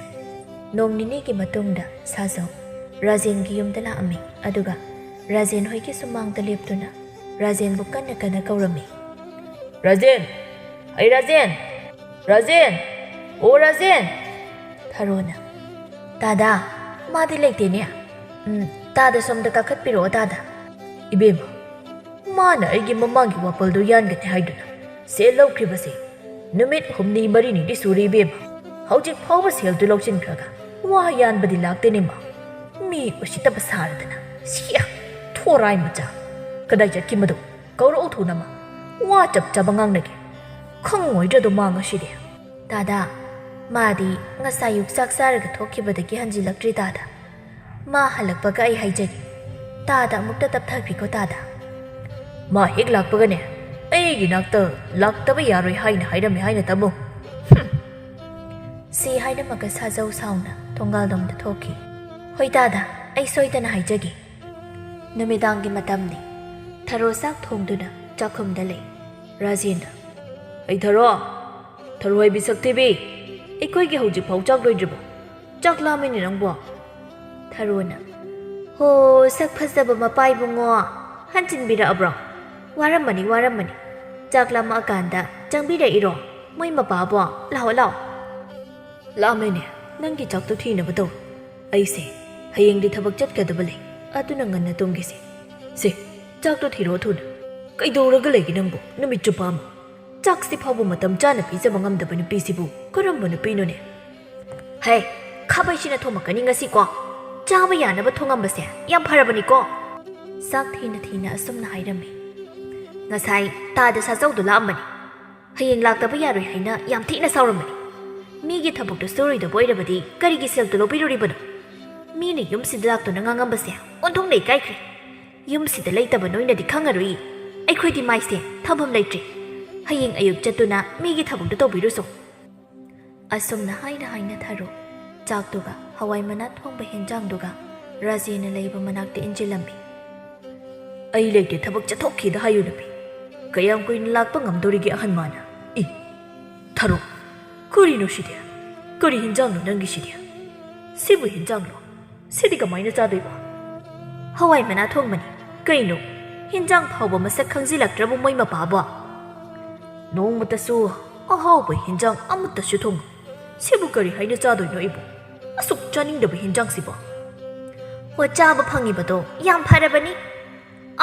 ꯅꯣꯡ ꯅꯤꯅꯤꯒꯤ ꯃꯇꯨꯡꯗ ꯁꯥꯖꯧ ꯔꯥꯖꯦꯟꯒꯤ ꯌꯨꯝꯗ ꯂꯥꯛꯑꯝꯃꯤ, ꯑꯗꯨꯒ ꯔꯥꯖꯦꯟ ꯍꯣꯏꯒꯤ ꯁꯨꯃꯥꯡꯗ ꯂꯦꯞꯇꯨꯅ ꯔꯥꯖꯦꯟꯕꯨ ꯀꯟꯅ ꯀꯟꯅ ꯀꯧꯔꯝꯃꯤ꯫ "ꯔꯥꯖꯦꯟ! ꯑꯩ ꯔꯥꯖꯦꯟ! ꯔꯥꯖꯦꯟ! ꯑꯣ ꯔꯥꯖꯦꯟ!" ꯊꯔꯣꯅ, "ꯇꯥꯗꯥ, ꯃꯥꯗꯤ ꯂꯩꯇꯦꯅꯦ꯫ ꯎꯝ, ꯇꯥꯗ ꯁꯣꯝꯗ ꯀꯥꯈꯠꯄꯤꯔꯛꯑꯣ ꯇꯥꯗ꯫" "ꯏꯕꯦꯝꯃ, ꯃꯥꯅ ꯑꯩꯒꯤ ꯃꯃꯥꯡꯒꯤ ꯋꯥꯄꯜꯗꯣ ꯌꯥꯟꯒꯅꯤ ꯍꯥꯏꯗꯨꯅ ꯁꯦꯜ ꯂꯧꯈ꯭ꯔꯤꯕꯁꯦ ꯅꯨꯃꯤꯠ ꯍꯨꯝꯅꯤ ꯃꯔꯤꯅꯤꯗꯤ ꯁꯨꯔꯦ ꯏꯕꯦꯝꯃ꯫ ꯍꯧꯖꯤꯛ ꯐꯥꯎꯕ ꯁꯦꯜꯗꯨ ꯂꯧꯁꯤꯟꯈ꯭ꯔꯒ ꯋꯥ ꯌꯥꯟꯕꯗꯤ ꯂꯥꯛꯇꯦꯅꯦ ꯃꯥ꯫ ꯃꯤ ꯎꯁꯤꯠꯇꯕ ꯁꯥꯔꯗꯅ꯫ ꯁꯤꯌꯥ! ꯊꯣꯔꯥꯏ ꯃꯆꯥ! ꯀꯗꯥꯏ ꯆꯠꯈꯤ ꯃꯗꯨ? ꯀꯧꯔꯛꯎ ꯊꯨꯅ ꯃꯥ꯫ ꯋꯥ ꯆꯞ ꯆꯥꯕ ꯉꯥꯡꯅꯒꯦ꯫ ꯈꯪꯉꯣꯏꯗ꯭ꯔꯗꯣ ꯃꯥ ꯉꯁꯤꯗꯤ?" "ꯇꯥꯗꯥ, ꯃꯥꯗꯤ ꯉꯁꯥꯏ ꯑꯌꯨꯛ ꯆꯥꯛ ꯆꯥꯔꯒ ꯊꯣꯛꯈꯤꯕꯗꯒꯤ ꯍꯟꯖꯤꯜꯂꯛꯇ꯭ꯔꯤ ꯇꯥꯗ꯫ ꯃꯥ ꯍꯜꯂꯛꯄꯒ ꯑꯩ ꯍꯥꯏꯖꯒꯦ꯫ ꯇꯥꯗ ꯑꯃꯨꯛꯇ ꯇꯞꯊꯈꯤꯀꯣ ꯇꯥꯗ꯫" "ꯃꯥ ꯍꯦꯛ ꯂꯥꯛꯄꯒꯅꯦ ꯑꯩꯒꯤ ꯅꯥꯛꯇ ꯂꯥꯛꯇꯕ ꯌꯥꯔꯣꯏ ꯍꯥꯏꯅ ꯍꯥꯏꯔꯝꯃꯦ ꯍꯥꯏꯅ ꯇꯝꯃꯨ꯫ ꯍꯨꯝ!" ꯁꯤ ꯍꯥꯏꯔꯝꯃꯒ ꯁꯥꯖꯧ ꯁꯥꯎꯅ ꯊꯣꯡꯒꯥꯜꯂꯣꯝꯗ ꯊꯣꯛꯈꯤ꯫ "ꯍꯣꯏ ꯇꯥꯗ, ꯑꯩ ꯁꯣꯏꯗꯅ ꯍꯥꯏꯖꯒꯦ꯫" ꯅꯨꯃꯤꯗꯥꯡꯒꯤ ꯃꯇꯝꯅꯤ꯫ ꯊꯔꯣ ꯆꯥꯛ ꯊꯣꯡꯗꯨꯅ ꯆꯥꯛꯈꯨꯝꯗ ꯂꯩ꯫ ꯔꯥꯖꯦꯟꯅ, "ꯑꯩ ꯊꯔꯣ, ꯊꯔꯣ ꯍꯥꯏꯕꯤ ꯁꯛꯊꯤꯕꯤ, ꯑꯩꯈꯣꯏꯒꯤ ꯍꯧꯖꯤꯛꯐꯥꯎ ꯆꯥꯛ ꯂꯣꯏꯗ꯭ꯔꯤꯕꯣ? ꯆꯥꯛ ꯂꯥꯝꯃꯤꯅꯦ ꯅꯪꯕꯣ꯫" ꯊꯔꯣꯅ, "ꯍꯣ, ꯁꯛ ꯐꯖꯕ ꯃꯄꯥ ꯏꯕꯨꯡꯉꯣ, ꯍꯟꯖꯤꯟꯕꯤꯔꯛꯑꯕ꯭ꯔꯣ? ꯋꯥꯔꯝꯃꯅꯤ, ꯋꯥꯔꯝꯃꯅꯤ꯫ ꯆꯥꯛ ꯂꯥꯝꯃꯛꯑꯀꯥꯟꯗ ꯆꯪꯕꯤꯔꯛꯏꯔꯣ? ꯃꯣꯏ ꯃꯄꯥꯕꯣ, ꯂꯥꯛꯑꯣ, ꯂꯥꯛꯑꯣ꯫" "ꯂꯥꯝꯃꯦꯅꯦ, ꯅꯪꯒꯤ ꯆꯥꯛꯇꯣ ꯊꯤꯅꯕ ꯇꯧ꯫ ꯑꯩꯁꯦ ꯍꯌꯦꯡꯗꯤ ꯊꯕꯛ ꯆꯠꯀꯗꯕ ꯂꯩ꯫ ꯑꯗꯨꯅ ꯉꯟꯅ ꯇꯨꯝꯒꯦꯁꯦ꯫ ꯁꯦ, ꯆꯥꯛꯇꯣ ꯊꯤꯔꯛꯑꯣ ꯊꯨꯅ꯫ ꯀꯩꯗꯧꯔꯒ ꯂꯩꯒꯦ ꯅꯪꯕꯨ ꯅꯨꯃꯤꯠ ꯆꯨꯞꯄ ꯑꯃ? ꯆꯥꯛꯁꯤ ꯐꯥꯎꯕ ꯃꯇꯝ ꯆꯥꯅ ꯄꯤꯖꯕ ꯉꯝꯗꯕ ꯅꯨꯄꯤꯁꯤꯕꯨ ꯀꯔꯝꯕ ꯅꯨꯄꯤꯅꯣꯅꯦ? ꯍꯦ, ꯈꯥꯕꯩꯁꯤꯅ ꯊꯣꯝꯃꯛꯀꯅꯤ ꯉꯁꯤꯀꯣ꯫ ꯆꯥꯕ ꯌꯥꯅꯕ ꯊꯣꯡꯉꯝꯕꯁꯦ ꯌꯥꯝ ꯐꯔꯕꯅꯤꯀꯣ꯫ ꯆꯥꯛ ꯊꯤꯅ ꯊꯤꯅ ꯑꯁꯨꯝꯅ ꯍꯥꯏꯔꯝꯃꯤ꯫ ꯉꯁꯥꯏ ꯇꯥꯗ ꯁꯥꯖꯧꯗꯣ ꯂꯥꯛꯑꯝꯕꯅꯤ꯫ ꯍꯌꯦꯡ ꯂꯥꯛꯇꯕ ꯌꯥꯔꯣꯏ ꯍꯥꯏꯅ ꯌꯥꯝ ꯊꯤꯅ ꯁꯥꯎꯔꯝꯕꯅꯤ꯫ ꯃꯤꯒꯤ ꯊꯕꯛꯇꯣ ꯁꯨꯔꯣꯏꯗꯕ ꯑꯣꯏꯔꯕꯗꯤ ꯀꯔꯤꯒꯤ ꯁꯦꯜꯗꯣ ꯂꯧꯕꯤꯔꯨꯔꯤꯕꯅꯣ? ꯃꯤꯅ ꯌꯨꯝꯁꯤꯗ ꯂꯥꯛꯇꯨꯅ ꯉꯥꯡꯉꯝꯕꯁꯦ ꯑꯣꯟꯊꯣꯛꯅ ꯏꯀꯥꯏꯈ꯭ꯔꯦ꯫ ꯌꯨꯝꯁꯤꯗ ꯂꯩꯇꯕ ꯅꯣꯏꯅꯗꯤ ꯈꯪꯉꯔꯣꯏ꯫ ꯑꯩꯈꯣꯏꯗꯤ ꯃꯥꯏꯁꯦ ꯊꯝꯐꯝ ꯂꯩꯇ꯭ꯔꯦ꯫ ꯍꯌꯦꯡ ꯑꯌꯨꯛ ꯆꯠꯇꯨꯅ ꯃꯤꯒꯤ ꯊꯕꯛꯇꯣ ꯇꯧꯕꯤꯔꯨꯁꯣ꯫ ꯑꯁꯨꯝꯅ ꯍꯥꯏꯅ ꯍꯥꯏꯅ ꯊꯔꯣ ꯆꯥꯛꯇꯨꯒ ꯍꯋꯥꯏ ꯃꯅꯥ ꯊꯣꯡꯕ ꯍꯦꯟꯖꯥꯡꯗꯨꯒ ꯔꯥꯖꯦꯅ ꯂꯩꯕ ꯃꯅꯥꯛꯇ ꯏꯟꯁꯤꯜꯂꯝꯃꯤ꯫ ꯑꯩ ꯂꯩꯇꯦ, ꯊꯕꯛ ꯆꯠꯊꯣꯛꯈꯤꯗ ꯍꯥꯏꯌꯨ ꯅꯨꯄꯤ꯫ ꯀꯌꯥꯝ ꯀꯨꯏꯅ ꯂꯥꯛꯄ ꯉꯝꯗꯣꯔꯤꯒꯦ ꯑꯍꯟ ꯃꯥꯅ? ꯏ, ꯊꯔꯣ, ꯀꯔꯤꯅꯣ ꯁꯤꯗꯤ? ꯀꯔꯤ ꯍꯤꯟꯖꯥꯡꯅꯣ ꯅꯪꯒꯤꯁꯤꯗꯤ? ꯁꯤꯕꯨ ꯍꯤꯟꯖꯥꯡꯂꯣ? ꯁꯤꯗꯤ ꯀꯃꯥꯏꯅ ꯆꯥꯗꯣꯏꯕ? ꯍꯋꯥꯏ ꯃꯅꯥ ꯊꯣꯡꯕꯅꯤ꯫ ꯀꯩꯅꯣ, ꯍꯤꯟꯖꯥꯡ ꯐꯥꯎꯕ ꯃꯁꯛ ꯈꯪꯖꯤꯜꯂꯛꯇ꯭ꯔꯕ ꯃꯣꯏ ꯃꯄꯥꯕꯣ? ꯅꯣꯡꯃꯇꯁꯨ ꯑꯍꯥꯎꯕ ꯍꯤꯟꯖꯥꯡ ꯑꯃꯠꯇꯁꯨ ꯊꯣꯡꯉꯨ꯫ ꯁꯤꯕꯨ ꯀꯔꯤ ꯍꯥꯏꯅ ꯆꯥꯗꯣꯏꯅꯣ ꯑꯩꯕꯨ? ꯑꯁꯨꯛ ꯆꯥꯅꯤꯡꯗꯕ ꯍꯤꯟꯖꯥꯡꯁꯤꯕꯣ? ꯍꯣ, ꯆꯥꯕ ꯐꯪꯉꯤꯕꯗꯣ ꯌꯥꯝ ꯐꯔꯕꯅꯤ꯫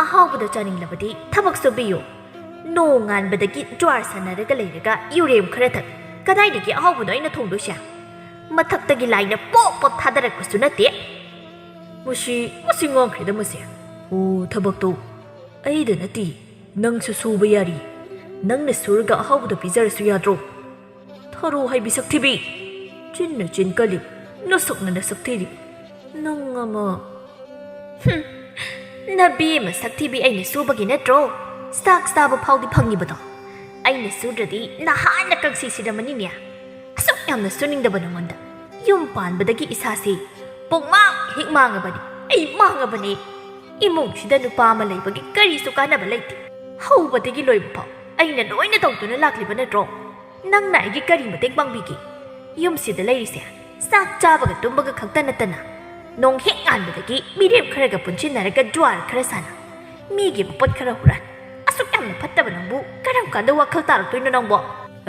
ꯑꯍꯥꯎꯕꯗꯣ ꯆꯥꯅꯤꯡꯂꯕꯗꯤ ꯊꯕꯛ ꯁꯨꯕꯤꯌꯨ꯫ ꯅꯣꯡ ꯉꯥꯟꯕꯗꯒꯤ ꯖ꯭ꯋꯥꯔ ꯁꯥꯟꯅꯔꯒ ꯂꯩꯔꯒ ꯌꯨꯔꯦꯝ ꯈꯔ ꯊꯛ꯫ ꯀꯗꯥꯏꯗꯒꯤ ꯑꯍꯥꯎꯕꯅꯣ ꯑꯩꯅ ꯊꯣꯡꯗꯣꯏꯁꯦ? ꯃꯊꯛꯇꯒꯤ ꯂꯥꯏꯅ ꯄꯣꯞ ꯄꯣꯞ ꯊꯥꯗꯔꯛꯄꯁꯨ ꯅꯠꯇꯦ꯫ ꯃꯁꯤ, ꯃꯁꯤ ꯉꯥꯡꯈ꯭ꯔꯦꯗ ꯃꯁꯦ꯫ ꯑꯣ, ꯊꯕꯛꯇꯣ ꯑꯩꯗ ꯅꯠꯇꯦ, ꯅꯪꯁꯨ ꯁꯨꯕ ꯌꯥꯔꯤ꯫ ꯅꯪꯅ ꯁꯨꯔꯒ ꯑꯍꯥꯎꯕꯗꯣ ꯄꯤꯖꯔꯁꯨ ꯌꯥꯗ꯭ꯔꯣ? ꯊꯔꯣ ꯍꯥꯏꯕꯤ ꯁꯛꯊꯤꯕꯤ꯫ ꯆꯤꯟꯅ ꯆꯤꯟ ꯀꯜꯂꯤ, ꯅꯁꯛꯅ ꯅꯁꯛ ꯊꯤꯔꯤ꯫ ꯅꯪ ꯑꯃ꯫ ꯍꯨꯝ, ꯅꯕꯤ ꯑꯃ ꯁꯛꯊꯤꯕꯤ ꯑꯩꯅ ꯁꯨꯕꯒꯤ ꯅꯠꯇ꯭ꯔꯣ? ꯆꯥꯛ ꯆꯥꯕ ꯐꯥꯎꯗꯤ ꯐꯪꯉꯤꯕꯗꯣ꯫ ꯑꯩꯅ ꯁꯨꯗ꯭ꯔꯗꯤ ꯅꯍꯥꯟꯅ ꯀꯪꯁꯤ ꯁꯤꯔꯝꯃꯅꯤꯅꯦ꯫ ꯑꯁꯨꯛ ꯌꯥꯝꯅ ꯁꯨꯅꯤꯡꯗꯕ ꯅꯉꯣꯟꯗ꯫ ꯌꯨꯝ ꯄꯥꯟꯕꯗꯒꯤ ꯏꯁꯥꯁꯤ ꯄꯨꯡꯃꯥꯡ ꯍꯦꯛ ꯃꯥꯡꯉꯕꯅꯤ꯫ ꯑꯩ ꯃꯥꯡꯉꯕꯅꯤ꯫ ꯏꯃꯨꯡꯁꯤꯗ ꯅꯨꯄꯥ ꯑꯃ ꯂꯩꯕꯒꯤ ꯀꯔꯤꯁꯨ ꯀꯥꯟꯅꯕ ꯂꯩꯇꯦ꯫ ꯍꯧꯕꯗꯒꯤ ꯂꯣꯏꯕ ꯐꯥꯎ ꯑꯩꯅ ꯂꯣꯏꯅ ꯇꯧꯗꯨꯅ ꯂꯥꯛꯂꯤꯕ ꯅꯠꯇ꯭ꯔꯣ? ꯅꯪꯅ ꯑꯩꯒꯤ ꯀꯔꯤ ꯃꯇꯦꯡ ꯄꯥꯡꯕꯤꯒꯦ? ꯌꯨꯝꯁꯤꯗ ꯂꯩꯔꯤꯁꯦ ꯆꯥꯛ ꯆꯥꯕꯒ ꯇꯨꯝꯕꯒ ꯈꯛꯇ ꯅꯠꯇꯅ, ꯅꯣꯡ ꯍꯦꯛ ꯉꯥꯟꯕꯗꯒꯤ ꯃꯤꯔꯦꯞ ꯈꯔꯒ ꯄꯨꯟꯁꯤꯟꯅꯔꯒ ꯖ꯭ꯋꯥꯔ ꯈꯔ ꯁꯥꯟꯅ, ꯃꯤꯒꯤ ꯃꯄꯣꯠ ꯈꯔ ꯍꯨꯔꯥꯟ꯫ ꯑꯁꯨꯛ ꯌꯥꯝꯅ ꯐꯠꯇꯕ ꯅꯪꯕꯨ ꯀꯔꯝ ꯀꯥꯟꯗ ꯋꯥꯈꯜ ꯇꯥꯔꯛꯇꯣꯏꯅꯣ ꯅꯪꯕꯣ?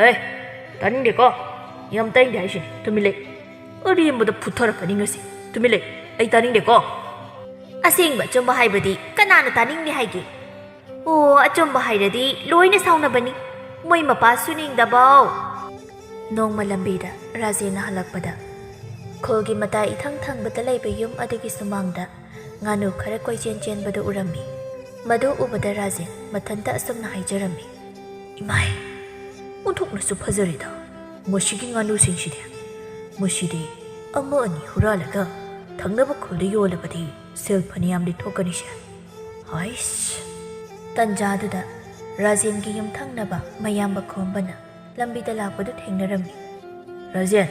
ꯍꯦ, ꯇꯥꯅꯤꯡꯗꯦꯀꯣ꯫ ꯌꯥꯝ ꯇꯥꯅꯤꯡꯗꯦ ꯍꯥꯏꯁꯤꯅꯤ꯫ ꯇꯨꯃꯤꯟ ꯂꯩ꯫ ꯑꯔꯦꯝꯕꯗ ꯐꯨꯊꯔꯛꯀꯅꯤ ꯉꯁꯤ꯫ ꯇꯨꯃꯤꯟ ꯂꯩ꯫ ꯑꯩ ꯇꯥꯅꯤꯡꯗꯦꯀꯣ꯫ ꯑꯁꯦꯡꯕ ꯑꯆꯨꯝꯕ ꯍꯥꯏꯕꯗꯤ ꯀꯅꯥꯅ ꯇꯥꯅꯤꯡꯗꯦ ꯍꯥꯏꯒꯦ? ꯑꯣ, ꯑꯆꯨꯝꯕ ꯍꯥꯏꯔꯗꯤ ꯂꯣꯏꯅ ꯁꯥꯎꯅꯕꯅꯤ꯫ ꯃꯣꯏ ꯃꯄꯥ ꯁꯨꯅꯤꯡꯗꯕꯧ꯫ ꯅꯣꯡꯃ ꯂꯝꯕꯤꯗ ꯔꯥꯖꯦꯟꯅ ꯍꯜꯂꯛꯄꯗ, ꯈꯨꯜꯒꯤ ꯃꯇꯥꯏ ꯏꯊꯪ ꯊꯪꯕꯗ ꯂꯩꯕ ꯌꯨꯝ ꯑꯗꯨꯒꯤ ꯁꯨꯃꯥꯡꯗ ꯉꯥꯅꯨ ꯈꯔ ꯀꯣꯏꯆꯦꯟ ꯆꯦꯟꯕꯗꯨ ꯎꯔꯝꯃꯤ꯫ ꯃꯗꯨ ꯎꯕꯗ ꯔꯥꯖꯦꯟ ꯃꯊꯟꯇ ꯑꯁꯨꯝꯅ ꯍꯥꯏꯖꯔꯝꯃꯤ, "ꯏꯃꯥꯏ, ꯑꯣꯟꯊꯣꯛꯅꯁꯨ ꯐꯖꯔꯦꯗ ꯃꯁꯤꯒꯤ ꯉꯥꯅꯨꯁꯤꯡꯁꯤꯗꯤ꯫ ꯃꯁꯤꯗꯤ ꯑꯃ ꯑꯅꯤ ꯍꯨꯔꯥꯜꯂꯒ ꯊꯪꯅꯕ ꯈꯨꯜꯗ ꯌꯣꯜꯂꯕꯗꯤ ꯁꯦꯜ ꯐꯅꯌꯥꯝꯗꯤ ꯊꯣꯛꯀꯅꯤꯁꯦ꯫ ꯍꯥꯏꯁ!" ꯇꯟꯖꯥꯗꯨꯗ ꯔꯥꯖꯦꯟꯒꯤ ꯌꯨꯝꯊꯪꯅꯕ ꯃꯌꯥꯝꯕ ꯈꯣꯝꯕꯅ ꯂꯝꯕꯤꯗ ꯂꯥꯛꯄꯗꯨ ꯊꯦꯡꯅꯔꯝꯃꯤ꯫ "ꯔꯥꯖꯦꯟ,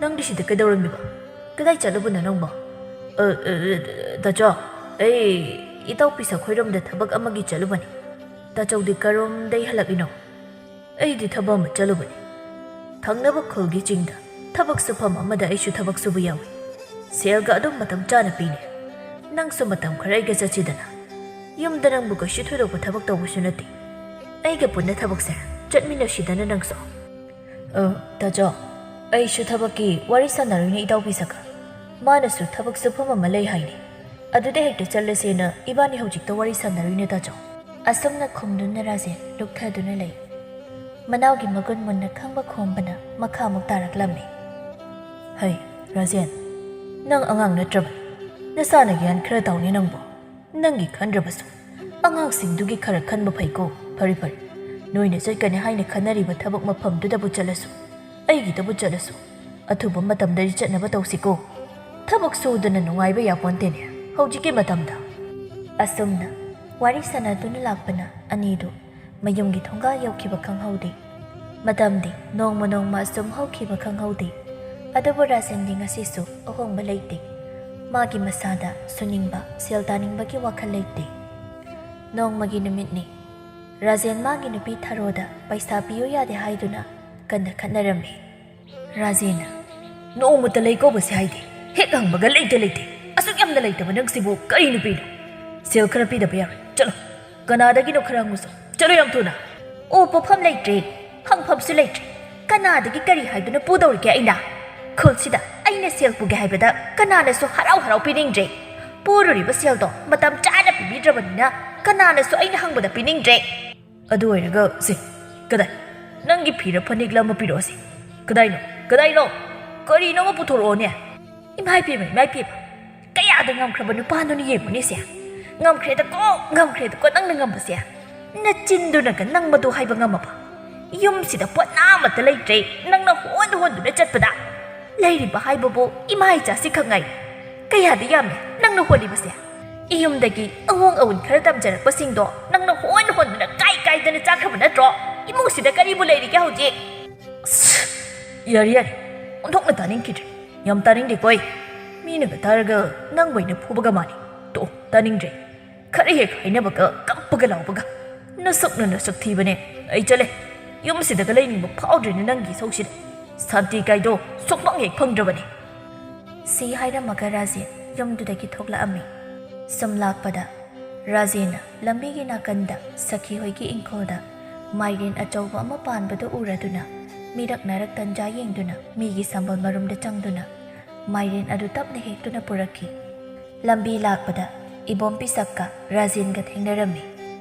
ꯅꯪꯗꯤ ꯁꯤꯗ ꯀꯩꯗꯧꯔꯝꯃꯤꯕ? ꯀꯗꯥꯏ ꯆꯠꯂꯨꯕꯅꯣ ꯅꯪꯕꯣ?" "ꯑ, ꯑ, ꯑ, ꯇꯥꯆꯧ, ꯑꯩ ꯏꯇꯥꯎ ꯄꯤꯁꯛ ꯈꯣꯏꯔꯣꯝꯗ ꯊꯕꯛ ꯑꯃꯒꯤ ꯆꯠꯂꯨꯕꯅꯤ꯫ ꯇꯥꯆꯧꯗꯤ ꯀꯔꯣꯝꯗꯩ ꯍꯜꯂꯛꯏꯅꯣ?" "ꯑꯩꯗꯤ ꯊꯕꯛ ꯑꯃ ꯆꯠꯂꯨꯕꯅꯤ꯫ ꯊꯪꯅꯕ ꯈꯨꯜꯒꯤ ꯆꯤꯡꯗ ꯊꯕꯛ ꯁꯨꯐꯝ ꯑꯃꯗ ꯑꯩꯁꯨ ꯊꯕꯛ ꯁꯨꯕ ꯌꯥꯎꯏ꯫ ꯁꯦꯜꯒ ꯑꯗꯨꯝ ꯃꯇꯝ ꯆꯥꯅ ꯄꯤꯅꯦ꯫ ꯅꯪꯁꯨ ꯃꯇꯝ ꯈꯔ ꯑꯩꯒ ꯆꯠꯁꯤꯗꯅ꯫ ꯌꯨꯝꯗ ꯅꯪꯕꯨ ꯀꯩꯁꯨ ꯊꯣꯏꯗꯣꯛꯄ ꯊꯕꯛ ꯇꯧꯕꯁꯨ ꯅꯠꯇꯦ꯫ ꯑꯩꯒ ꯄꯨꯟꯅ ꯊꯕꯛꯁꯦ ꯆꯠꯃꯤꯟꯅꯁꯤꯗꯅ ꯅꯪꯁꯨ꯫" "ꯑ, ꯇꯥꯆꯧ, ꯑꯩꯁꯨ ꯊꯕꯛꯀꯤ ꯋꯥꯔꯤ ꯁꯥꯟꯅꯔꯨꯏꯅꯦ ꯏꯇꯥꯎ ꯄꯤꯁꯛꯀ꯫ ꯃꯥꯅꯁꯨ ꯊꯕꯛ ꯁꯨꯐꯝ ꯑꯃ ꯂꯩ ꯍꯥꯏꯅꯦ꯫ ꯑꯗꯨꯗ ꯍꯦꯛꯇ ꯆꯠꯂꯁꯦꯅ ꯏꯕꯥꯅꯤ ꯍꯧꯖꯤꯛꯇ ꯋꯥꯔꯤ ꯁꯥꯟꯅꯔꯨꯏꯅꯦ ꯇꯥꯆꯧ꯫" ꯑꯁꯨꯝꯅ ꯈꯨꯝꯗꯨꯅ ꯔꯥꯖꯦꯟ ꯂꯨꯞꯊꯗꯨꯅ ꯂꯩ꯫ ꯃꯅꯥꯎꯒꯤ ꯃꯒꯨꯟ ꯃꯨꯟꯅ ꯈꯪꯕ ꯈꯣꯝꯕꯅ ꯃꯈꯥ ꯑꯃꯨꯛ ꯇꯥꯔꯛꯂꯝꯃꯤ꯫ "ꯍꯩ, ꯔꯥꯖꯦꯟ, ꯅꯪ ꯑꯉꯥꯡ ꯅꯠꯇ꯭ꯔꯕꯅꯤ꯫ ꯅꯁꯥꯅ ꯒ꯭ꯌꯥꯟ ꯈꯔ ꯇꯧꯅꯦ ꯅꯪꯕꯨ꯫ ꯅꯪꯒꯤ ꯈꯟꯗ꯭ꯔꯕꯁꯨ ꯑꯉꯥꯡꯁꯤꯡꯗꯨꯒꯤ ꯈꯔ ꯈꯟꯕ ꯐꯩꯀꯣ꯫ ꯐꯔꯦ, ꯐꯔꯦ, ꯅꯣꯏꯅ ꯆꯠꯀꯅꯤ ꯍꯥꯏꯅ ꯈꯟꯅꯔꯤꯕ ꯊꯕꯛ ꯃꯐꯝꯗꯨꯗꯕꯨ ꯆꯠꯂꯁꯨ, ꯑꯩꯒꯤꯗꯕꯨ ꯆꯠꯂꯁꯨ, ꯑꯊꯨꯕ ꯃꯇꯝꯗꯗꯤ ꯆꯠꯅꯕ ꯇꯧꯁꯤꯀꯣ꯫ ꯊꯕꯛ ꯁꯨꯗꯅ ꯅꯨꯡꯉꯥꯏꯕ ꯌꯥꯄꯣꯟꯇꯦꯅꯦ ꯍꯧꯖꯤꯛꯀꯤ ꯃꯇꯝꯗ꯫" ꯑꯁꯨꯝꯅ ꯋꯥꯔꯤ ꯁꯥꯟꯅꯗꯨꯅ ꯂꯥꯛꯄꯅ ꯑꯅꯤꯗꯨ ꯃꯌꯨꯝꯒꯤ ꯊꯣꯡꯒꯥꯜ ꯌꯧꯈꯤꯕ ꯈꯪꯍꯧꯗꯦ꯫ ꯃꯇꯝꯗꯤ ꯅꯣꯡꯃ ꯅꯣꯡꯃ ꯑꯁꯨꯝ ꯍꯧꯈꯤꯕ ꯈꯪꯍꯧꯗꯦ꯫ ꯑꯗꯨꯕꯨ ꯔꯥꯖꯦꯟꯗꯤ ꯉꯁꯤꯁꯨ ꯑꯍꯣꯡꯕ ꯂꯩꯇꯦ꯫ ꯃꯥꯒꯤ ꯃꯁꯥꯗ ꯁꯨꯅꯤꯡꯕ, ꯁꯦꯜ ꯇꯥꯅꯤꯡꯕꯒꯤ ꯋꯥꯈꯜ ꯂꯩꯇꯦ꯫ ꯅꯣꯡꯃꯒꯤ ꯅꯨꯃꯤꯠꯅꯤ꯫ ꯔꯥꯖꯦꯟ ꯃꯥꯒꯤ ꯅꯨꯄꯤ ꯊꯔꯣꯗ ꯄꯩꯁꯥ ꯄꯤꯌꯨ ꯌꯥꯗꯦ ꯍꯥꯏꯗꯨꯅ ꯀꯟꯅ ꯈꯠꯅꯔꯝꯃꯤ꯫ ꯔꯥꯖꯦꯟꯅ, "ꯅꯣꯡꯃꯇ ꯂꯩ ꯀꯧꯕꯁꯦ ꯍꯥꯏꯗꯦ꯫ ꯍꯦꯛ ꯍꯪꯕꯒ ꯂꯩꯇ ꯂꯩꯇꯦ꯫ ꯑꯁꯨꯛ ꯌꯥꯝꯅ ꯂꯩꯇꯕ ꯅꯪꯁꯤꯕꯨ ꯀꯔꯤ ꯅꯨꯄꯤꯅꯣ? ꯁꯦꯜ ꯈꯔ ꯄꯤꯗꯕ ꯌꯥꯔꯣꯏ꯫ ꯆꯠꯂꯣ, ꯀꯅꯥꯗꯒꯤꯅꯣ ꯈꯔ ꯍꯪꯉꯨꯁꯣ꯫ ꯆꯠꯂꯣ ꯌꯥꯝ ꯊꯨꯅ꯫" "ꯑꯣ, ꯄꯣꯠꯐꯝ ꯂꯩꯇ꯭ꯔꯦ, ꯍꯪꯐꯝꯁꯨ ꯂꯩꯇ꯭ꯔꯦ꯫ ꯀꯅꯥꯗꯒꯤ ꯀꯔꯤ ꯍꯥꯏꯗꯨꯅ ꯄꯨꯗꯧꯔꯤꯒꯦ ꯑꯩꯅ? ꯈꯨꯜꯁꯤꯗ ꯑꯩꯅ ꯁꯦꯜ ꯄꯨꯒꯦ ꯍꯥꯏꯕꯗ ꯀꯅꯥꯅꯁꯨ ꯍꯔꯥꯎ ꯍꯔꯥꯎ ꯄꯤꯅꯤꯡꯗ꯭ꯔꯦ꯫ ꯄꯨꯔꯨꯔꯤꯕ ꯁꯦꯜꯗꯣ ꯃꯇꯝ ꯆꯥꯅ ꯄꯤꯕꯤꯗ꯭ꯔꯕꯅꯤꯅ ꯀꯅꯥꯅꯁꯨ ꯑꯩꯅ ꯍꯪꯕꯗ ꯄꯤꯅꯤꯡꯗ꯭ꯔꯦ꯫ ꯑꯗꯨ ꯑꯣꯏꯔꯒ ꯁꯦ, ꯀꯗꯥꯏ? ꯅꯪꯒꯤ ꯐꯤꯔ ꯐꯅꯦꯛꯂ ꯑꯃ ꯄꯤꯔꯛꯑꯣꯁꯦ꯫ ꯀꯗꯥꯏꯅꯣ? ꯀꯗꯥꯏꯅꯣ? ꯀꯔꯤꯅꯣ ꯑꯃ ꯄꯨꯊꯣꯔꯛꯑꯣꯅꯦ꯫ ꯏꯃꯥ ꯏꯄꯦꯝꯃ, ꯏꯃꯥ ꯏꯄꯦꯝꯃ, ꯀꯌꯥꯗ ꯉꯝꯈ꯭ꯔꯕ ꯅꯨꯄꯥꯅꯣꯅ ꯌꯦꯡꯉꯨꯅꯦꯁꯦ꯫ ꯉꯝꯈ꯭ꯔꯦꯗꯀꯣ, ꯉꯝꯈ꯭ꯔꯦꯗꯀꯣ ꯅꯪꯅ ꯉꯝꯕꯁꯦ꯫ ꯅꯆꯤꯟꯗꯨꯅꯒ ꯅꯪ ꯃꯗꯨ ꯍꯥꯏꯕ ꯉꯝꯃꯕ? ꯌꯨꯝꯁꯤꯗ ꯄꯣꯠꯅꯥ ꯑꯃꯠꯇ ꯂꯩꯇ꯭ꯔꯦ ꯅꯪꯅ ꯍꯣꯟ ꯍꯣꯟꯗꯨꯅ ꯆꯠꯄꯗ꯫ ꯂꯩꯔꯤꯕ ꯍꯥꯏꯕꯕꯨ ꯏꯃꯥ ꯏꯆꯥꯁꯤ ꯈꯛ ꯉꯥꯏꯔꯦ꯫ ꯀꯌꯥꯗ ꯌꯥꯝꯃꯦ ꯅꯪꯅ ꯍꯣꯜꯂꯤꯕꯁꯦ꯫ ꯏꯌꯨꯝꯗꯒꯤ ꯑꯑꯣꯡ ꯑꯑꯣꯟ ꯈꯔ ꯇꯝꯖꯔꯛꯄꯁꯤꯡꯗꯣ ꯅꯪꯅ ꯍꯣꯟ ꯍꯣꯟꯗꯨꯅ ꯀꯥꯏ ꯀꯥꯏꯗꯅ ꯆꯥꯈ꯭ꯔꯕ ꯅꯠꯇ꯭ꯔꯣ? ꯏꯃꯨꯡꯁꯤꯗ ꯀꯔꯤꯕꯨ ꯂꯩꯔꯤꯒꯦ ꯍꯧꯖꯤꯛ? ꯑꯁ, ꯌꯥꯔꯦ, ꯌꯥꯔꯦ, ꯑꯣꯟꯊꯣꯛꯅ ꯇꯥꯅꯤꯡꯈꯤꯗ꯭ꯔꯦ꯫ ꯌꯥꯝ ꯇꯥꯅꯤꯡꯗꯦꯀꯣ ꯑꯩ꯫ ꯃꯤꯅꯒ ꯇꯥꯔꯒ ꯅꯪꯕꯨ ꯑꯩꯅ ꯐꯨꯕꯒ ꯃꯥꯅꯤ꯫ ꯇꯣꯛꯑꯣ, ꯇꯥꯅꯤꯡꯗ꯭ꯔꯦ꯫ ꯈꯔ ꯍꯦꯛ ꯍꯥꯏꯅꯕꯒ ꯀꯞꯄꯒ ꯂꯥꯎꯕꯒ꯫ ꯅꯁꯛꯅ ꯅꯁꯛ ꯊꯤꯕꯅꯦ꯫ ꯑꯩ ꯆꯠꯂꯦ꯫ ꯌꯨꯝꯁꯤꯗꯒ ꯂꯩꯅꯤꯡꯕ ꯐꯥꯎꯗ꯭ꯔꯦꯅꯦ ꯅꯪꯒꯤ ꯏꯁꯧꯁꯤꯗ꯫ ꯁꯥꯟꯇꯤ ꯀꯥꯏꯗꯣ ꯁꯨꯛꯐꯪ ꯍꯦꯛ ꯐꯪꯗ꯭ꯔꯕꯅꯦ꯫ ꯁꯤ ꯍꯥꯏꯔꯝꯃꯒ ꯔꯥꯖꯦꯟ ꯌꯨꯝꯗꯨꯗꯒꯤ ꯊꯣꯛꯂꯛꯑꯝꯃꯤ꯫ ꯁꯨꯝ ꯂꯥꯛꯄꯗ ꯔꯥꯖꯦꯟꯅ ꯂꯝꯕꯤꯒꯤ ꯅꯥꯀꯟꯗ ꯁꯈꯤ ꯍꯣꯏꯒꯤ ꯏꯪꯈꯣꯜꯗ ꯃꯥꯏꯔꯦꯟ ꯑꯆꯧꯕ ꯑꯃ ꯄꯥꯟꯕꯗꯨ ꯎꯔꯗꯨꯅ ꯃꯤꯔꯛ ꯅꯥꯔꯛ ꯇꯟꯖꯥ ꯌꯦꯡꯗꯨꯅ ꯃꯤꯒꯤ ꯁꯝꯕꯜ ꯃꯔꯨꯝꯗ ꯆꯪꯗꯨꯅ ꯃꯥꯏꯔꯦꯟ ꯑꯗꯨ ꯇꯞꯅ ꯍꯦꯛꯇꯨꯅ ꯄꯨꯔꯛꯈꯤ꯫ ꯂꯝꯕꯤ ꯂꯥꯛꯄꯗ ꯏꯕꯣꯝ ꯄꯤꯁꯛꯀ ꯔꯥꯖꯦꯟꯒ ꯊꯦꯡꯅꯔꯝꯃꯤ꯫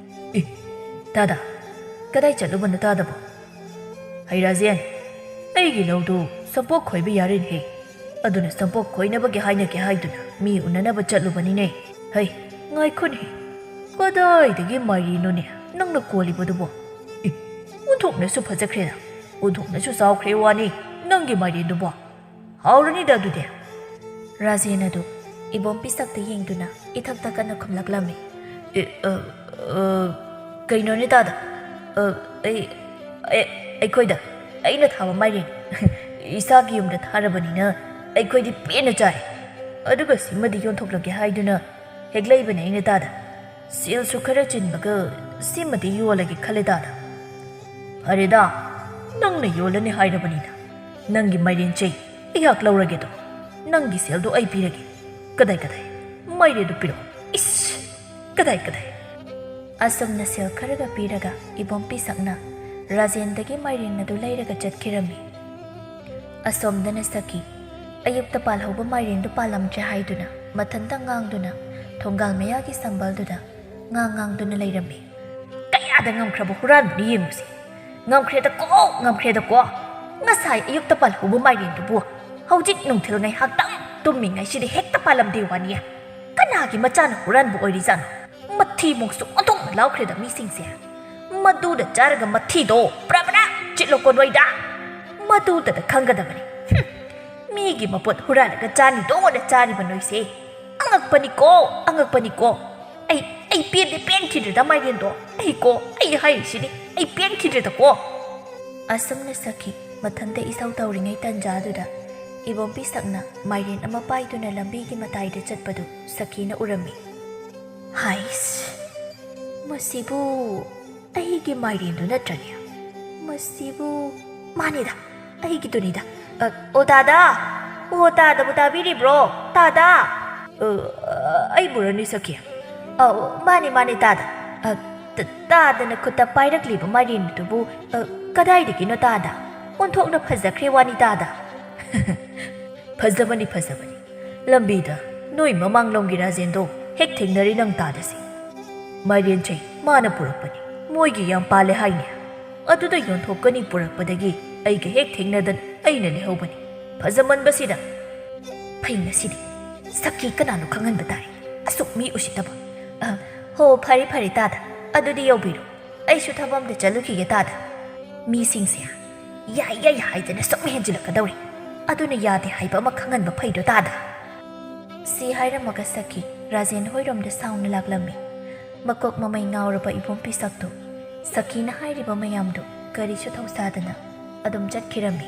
"ꯑꯦ, ꯇꯥꯗ, ꯀꯗꯥꯏ ꯆꯠꯂꯨꯕꯅꯣ ꯇꯥꯗꯕꯣ?" "ꯍꯩ ꯔꯥꯖꯦꯟ, ꯑꯩꯒꯤ ꯂꯧꯗꯨ ꯁꯝꯄꯣꯛ ꯈꯣꯏꯕ ꯌꯥꯔꯦꯅꯦꯍꯦ꯫ ꯑꯗꯨꯅ ꯁꯝꯄꯣꯛ ꯈꯣꯏꯅꯕꯒꯤ ꯍꯥꯏꯅꯒꯦ ꯍꯥꯏꯗꯨꯅ ꯃꯤ ꯎꯅꯅꯕ ꯆꯠꯂꯨꯕꯅꯤꯅꯦ꯫ ꯍꯩ, ꯉꯥꯏꯈꯣꯅꯦ, ꯀꯗꯥꯏꯗꯒꯤ ꯃꯥꯏꯔꯦꯟꯅꯣꯅꯦ ꯅꯪꯅ ꯀꯣꯜꯂꯤꯕꯗꯨꯕꯣ? ꯑꯦ, ꯑꯣꯟꯊꯣꯛꯅꯁꯨ ꯐꯖꯈ꯭ꯔꯦꯗ, ꯑꯣꯟꯊꯣꯛꯅꯁꯨ ꯆꯥꯎꯈ꯭ꯔꯦ ꯋꯥꯅꯤ ꯅꯪꯒꯤ ꯃꯥꯏꯔꯦꯟꯗꯨꯕꯣ꯫ ꯍꯥꯎꯔꯅꯤꯗ ꯑꯗꯨꯗꯤ꯫" ꯔꯥꯖꯦꯟ ꯑꯗꯨ ꯏꯕꯣꯝ ꯄꯤꯁꯛꯇ ꯌꯦꯡꯗꯨꯅ ꯏꯊꯛꯇ ꯀꯟꯅ ꯈꯨꯝꯂꯛꯂꯝꯃꯤ꯫ "ꯑꯦ, ꯑ, ꯑ, ꯀꯩꯅꯣꯅꯦ ꯇꯥꯗ? ꯑ, ꯑꯩ, ꯑꯦ, ꯑꯩꯈꯣꯏꯗ ꯑꯩꯅ ꯊꯥꯕ ꯃꯥꯏꯔꯦꯟ ꯏꯁꯥꯒꯤ ꯌꯨꯝꯗ ꯊꯥꯔꯕꯅꯤꯅ ꯑꯩꯈꯣꯏꯗꯤ ꯄꯦꯟꯅ ꯆꯥꯏ꯫ ꯑꯗꯨꯒ ꯁꯤꯃꯗꯤ ꯌꯣꯟꯊꯣꯛꯂꯒꯦ ꯍꯥꯏꯗꯨꯅ ꯍꯦꯛ ꯂꯩꯕꯅꯦ ꯑꯩꯅ ꯇꯥꯗ꯫ ꯁꯦꯜꯁꯨ ꯈꯔ ꯆꯤꯟꯕꯒ ꯁꯤꯃꯗꯤ ꯌꯣꯜꯂꯒꯦ ꯈꯜꯂꯦ ꯇꯥꯗ꯫" "ꯐꯔꯦꯗ, ꯅꯪꯅ ꯌꯣꯜꯂꯅꯤ ꯍꯥꯏꯔꯕꯅꯤꯅ ꯅꯪꯒꯤ ꯃꯥꯏꯔꯦꯟ ꯆꯩ ꯑꯩꯍꯥꯛ ꯂꯧꯔꯒꯦꯗꯣ꯫ ꯅꯪꯒꯤ ꯁꯦꯜꯗꯣ ꯑꯩ ꯄꯤꯔꯒꯦ꯫ ꯀꯗꯥꯏ ꯀꯗꯥꯏ? ꯃꯥꯏꯔꯦꯟꯗꯣ ꯄꯤꯔꯛꯑꯣ꯫ ꯏꯁ! ꯀꯗꯥꯏ ꯀꯗꯥꯏ?" ꯑꯁꯨꯝꯅ ꯁꯦꯜ ꯈꯔꯒ ꯄꯤꯔꯒ ꯏꯕꯣꯝ ꯄꯤꯁꯛꯅ ꯔꯥꯖꯦꯟꯗꯒꯤ ꯃꯥꯏꯔꯦꯟ ꯑꯗꯨ ꯂꯩꯔꯒ ꯆꯠꯈꯤꯔꯝꯃꯤ꯫ ꯑꯁꯣꯝꯗꯅ ꯁꯈꯤ ꯑꯌꯨꯛꯇ ꯄꯥꯜꯍꯧꯕ ꯃꯥꯏꯔꯦꯟꯗꯨ ꯄꯥꯜꯂꯝꯗ꯭ꯔꯦ ꯍꯥꯏꯗꯨꯅ ꯃꯊꯟꯇ ꯉꯥꯡꯗꯨꯅ ꯊꯣꯡꯒꯥꯜ ꯃꯌꯥꯒꯤ ꯁꯝꯕꯜꯗꯨꯗ ꯉꯥꯡ ꯉꯥꯡꯗꯨꯅ ꯂꯩꯔꯝꯃꯤ꯫ "ꯀꯌꯥꯗ ꯉꯝꯈ꯭ꯔꯕ ꯍꯨꯔꯥꯟꯕꯅꯣ ꯌꯦꯡꯉꯨꯁꯦ꯫ ꯉꯝꯈ꯭ꯔꯦꯗꯀꯣ, ꯉꯝꯈ꯭ꯔꯦꯗꯀꯣ꯫ ꯉꯁꯥꯏ ꯑꯌꯨꯛꯇ ꯄꯥꯜꯍꯧꯕ ꯃꯥꯏꯔꯦꯟꯗꯨꯕꯨ ꯍꯧꯖꯤꯛ ꯅꯨꯡꯊꯤꯜ ꯉꯥꯏꯍꯥꯛꯇꯪ ꯇꯨꯝꯃꯤꯉꯩꯁꯤꯗ ꯍꯦꯛꯇ ꯄꯥꯜꯂꯝꯗꯦ ꯋꯥꯅꯤꯌꯦ꯫ ꯀꯅꯥꯒꯤ ꯃꯆꯥꯅ ꯍꯨꯔꯥꯟꯕ ꯑꯣꯏꯔꯤꯖꯥꯠꯅꯣ? ꯃꯊꯤ ꯃꯣꯡꯁꯨ ꯑꯣꯟꯊꯣꯛꯅ ꯂꯥꯎꯈ꯭ꯔꯦꯗ ꯃꯤꯁꯤꯡꯁꯦ꯫ ꯃꯗꯨꯗ ꯆꯥꯔꯒ ꯃꯊꯤꯗꯣ ꯄ꯭ꯔꯥ ꯄ꯭ꯔꯥ ꯆꯤꯠꯂꯣꯀꯣ ꯅꯣꯏꯗ꯫ ꯃꯗꯨꯗꯗ ꯈꯪꯒꯗꯕꯅꯤ꯫ ꯍꯨꯝ꯫ ꯃꯤꯒꯤ ꯃꯄꯣꯠ ꯍꯨꯔꯥꯜꯂꯒ ꯆꯥꯅꯤꯗꯣꯅ ꯆꯥꯔꯤꯕ ꯅꯣꯏꯁꯦ꯫ ꯑꯉꯛꯄꯅꯤꯀꯣ, ꯑꯉꯛꯄꯅꯤꯀꯣ꯫ ꯑꯩ, ꯑꯩ ꯄꯦꯟꯗꯦ, ꯄꯦꯟꯈꯤꯗ꯭ꯔꯦꯗ ꯃꯥꯏꯔꯦꯟꯗꯣ꯫ ꯑꯩꯀꯣ, ꯑꯩ ꯍꯥꯏꯔꯤꯁꯤꯅꯤ, ꯑꯩ ꯄꯦꯟꯈꯤꯗ꯭ꯔꯦꯗꯀꯣ꯫" ꯑꯁꯨꯝꯅ ꯁꯈꯤ ꯃꯊꯟꯇ ꯏꯁꯧ ꯇꯧꯔꯤꯉꯩ ꯇꯟꯖꯥꯗꯨꯗ ꯏꯕꯣꯝ ꯄꯤꯁꯛꯅ ꯃꯥꯏꯔꯦꯟ ꯑꯃ ꯄꯥꯏꯗꯨꯅ ꯂꯝꯕꯤꯒꯤ ꯃꯇꯥꯏꯗ ꯆꯠꯄꯗꯨ ꯁꯈꯤꯅ ꯎꯔꯝꯃꯤ꯫ "ꯍꯥꯏꯁ, ꯃꯁꯤꯕꯨ ꯑꯩꯒꯤ ꯃꯥꯏꯔꯦꯟꯗꯨ ꯅꯠꯇ꯭ꯔꯅꯦ? ꯃꯁꯤꯕꯨ ꯃꯥꯅꯤꯗ, ꯑꯩꯒꯤꯗꯨꯅꯤꯗ꯫ ꯑ, ꯑꯣ ꯇꯥꯗ! ꯑꯣ ꯇꯥꯗꯕꯨ ꯇꯥꯕꯤꯔꯤꯕ꯭ꯔꯣ? ꯇꯥꯗ!" "ꯑ, ꯑ, ꯑꯩꯕꯨꯔꯅꯤ ꯁꯈꯤ?" "ꯑꯧ, ꯃꯥꯅꯤ, ꯃꯥꯅꯤ ꯇꯥꯗ꯫ ꯑ, ꯇ-, ꯇꯥꯗꯅ ꯈꯨꯠꯇ ꯄꯥꯏꯔꯛꯂꯤꯕ ꯃꯥꯏꯔꯦꯟꯗꯨꯕꯨ, ꯑ, ꯀꯗꯥꯏꯗꯒꯤꯅꯣ ꯇꯥꯗ? ꯑꯣꯟꯊꯣꯛꯅ ꯐꯖꯈ꯭ꯔꯦ ꯋꯥꯅꯤ ꯇꯥꯗ꯫" "ꯐꯖꯕꯅꯤ, ꯐꯖꯕꯅꯤ꯫ ꯂꯝꯕꯤꯗ ꯅꯣꯏ ꯃꯃꯥꯡꯂꯣꯝꯒꯤ ꯔꯥꯖꯦꯟꯗꯣ ꯍꯦꯛ ꯊꯦꯡꯅꯔꯤ ꯅꯪ ꯇꯥꯗꯁꯤ꯫ ꯃꯥꯏꯔꯦꯟꯁꯦ ꯃꯥꯅ ꯄꯨꯔꯛꯄꯅꯤ꯫ ꯃꯣꯏꯒꯤ ꯌꯥꯝ ꯄꯥꯜꯂꯦ ꯍꯥꯏꯅꯦ꯫ ꯑꯗꯨꯗ ꯌꯣꯟꯊꯣꯛꯀꯅꯤ ꯄꯨꯔꯛꯄꯗꯒꯤ ꯑꯩꯒ ꯍꯦꯛ ꯊꯦꯡꯅꯗꯅ ꯑꯩꯅ ꯂꯩꯍꯧꯕꯅꯤ꯫ ꯐꯖꯃꯟꯕꯁꯤꯗ꯫ ꯐꯩ ꯉꯁꯤꯗꯤ꯫ ꯁꯛꯀꯤ ꯀꯅꯥꯅꯣ ꯈꯪꯍꯟꯕ ꯇꯥꯔꯦ꯫ ꯑꯁꯨꯛ ꯃꯤ ꯎꯁꯤꯠꯇꯕ꯫ ꯑ, ꯍꯣ, ꯐꯔꯦ, ꯐꯔꯦ, ꯇꯥꯗ꯫ ꯑꯗꯨꯗꯤ ꯌꯧꯕꯤꯔꯣ꯫ ꯑꯩꯁꯨ ꯊꯕꯛ ꯑꯝꯇ ꯆꯠꯂꯨꯈꯤꯒꯦ ꯇꯥꯗ꯫" ꯃꯤꯁꯤꯡꯁꯦ ꯌꯥꯏ ꯌꯥꯏ ꯍꯥꯏꯗꯅ ꯁꯨꯝ ꯍꯦꯟꯖꯤꯜꯂꯛꯀꯗꯧꯔꯦ꯫ ꯑꯗꯨꯅ ꯌꯥꯗꯦ ꯍꯥꯏꯕ ꯑꯃ ꯈꯪꯍꯟꯕ ꯐꯩꯗꯣ ꯇꯥꯗ꯫ ꯁꯤ ꯍꯥꯏꯔꯝꯃꯒ ꯁꯈꯤ ꯔꯥꯖꯦꯟ ꯍꯣꯏꯔꯣꯝꯗ ꯁꯥꯎꯅ ꯂꯥꯛꯂꯝꯃꯤ꯫ ꯃꯀꯣꯛ ꯃꯃꯩ ꯉꯥꯎꯔꯕ ꯏꯕꯣꯝ ꯄꯤꯁꯛꯇꯨ ꯁꯈꯤꯅ ꯍꯥꯏꯔꯤꯕ ꯃꯌꯥꯝꯗꯨ ꯀꯔꯤꯁꯨ ꯊꯧꯁꯥꯗꯅ ꯑꯗꯨꯝ ꯆꯠꯈꯤꯔꯝꯃꯤ꯫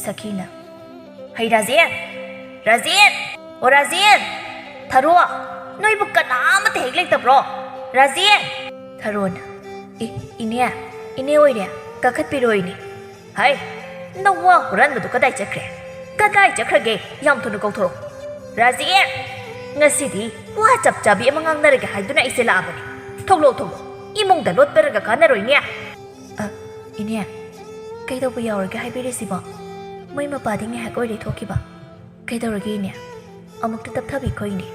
ꯁꯈꯤꯅ, "ꯍꯩ ꯔꯥꯖꯦꯟ! ꯔꯥꯖꯦꯟ! ꯑꯣ ꯔꯥꯖꯦꯟ! ꯊꯔꯣ! ꯅꯣꯏꯕꯨ ꯀꯅꯥ ꯑꯃꯠꯇ ꯍꯦꯛ ꯂꯩꯇꯕ꯭ꯔꯣ? ꯔꯥꯖꯦꯟ!" ꯊꯔꯣꯅ, "ꯏ-, ꯏꯅꯦ, ꯏꯅꯦ ꯑꯣꯏꯔꯦ, ꯀꯥꯈꯠꯄꯤꯔꯣ ꯏꯅꯦ꯫" "ꯍꯩ! ꯅꯋꯥ ꯍꯨꯔꯥꯟꯕꯗꯨ ꯀꯗꯥꯏ ꯆꯠꯈ꯭ꯔꯦ? ꯀꯗꯥꯏ ꯆꯠꯈ꯭ꯔꯒꯦ? ꯌꯥꯝ ꯊꯨꯅ ꯀꯧꯊꯣꯔꯛꯎ꯫ ꯔꯥꯖꯦꯟ! ꯉꯁꯤꯗꯤ ꯋꯥ ꯆꯞ ꯆꯥꯕꯤ ꯑꯃ ꯉꯥꯡꯅꯔꯒꯦ ꯍꯥꯏꯗꯨꯅ ꯑꯩꯁꯦ ꯂꯥꯛꯑꯕꯅꯦ꯫ ꯊꯣꯛꯂꯛꯑꯣ, ꯊꯣꯛꯂꯛꯑꯣ꯫ ꯏꯃꯨꯡꯗ ꯂꯣꯠꯄꯔꯒ ꯀꯥꯟꯅꯔꯣꯏꯅꯦ꯫" "ꯑ, ꯏꯅꯦ, ꯀꯩꯗꯧꯕ ꯌꯥꯎꯔꯒꯦ ꯍꯥꯏꯕꯤꯔꯤꯁꯤꯕꯣ? ꯃꯣꯏ ꯃꯄꯥꯗꯤ ꯉꯥꯏꯍꯥꯛ ꯑꯣꯏꯔꯦ ꯊꯣꯛꯈꯤꯕ꯫ ꯀꯩꯗꯧꯔꯒꯦ ꯏꯅꯦ?" ꯑꯃꯨꯛꯇ ꯇꯞꯊꯕꯤꯈꯣ ꯏꯅꯦ꯫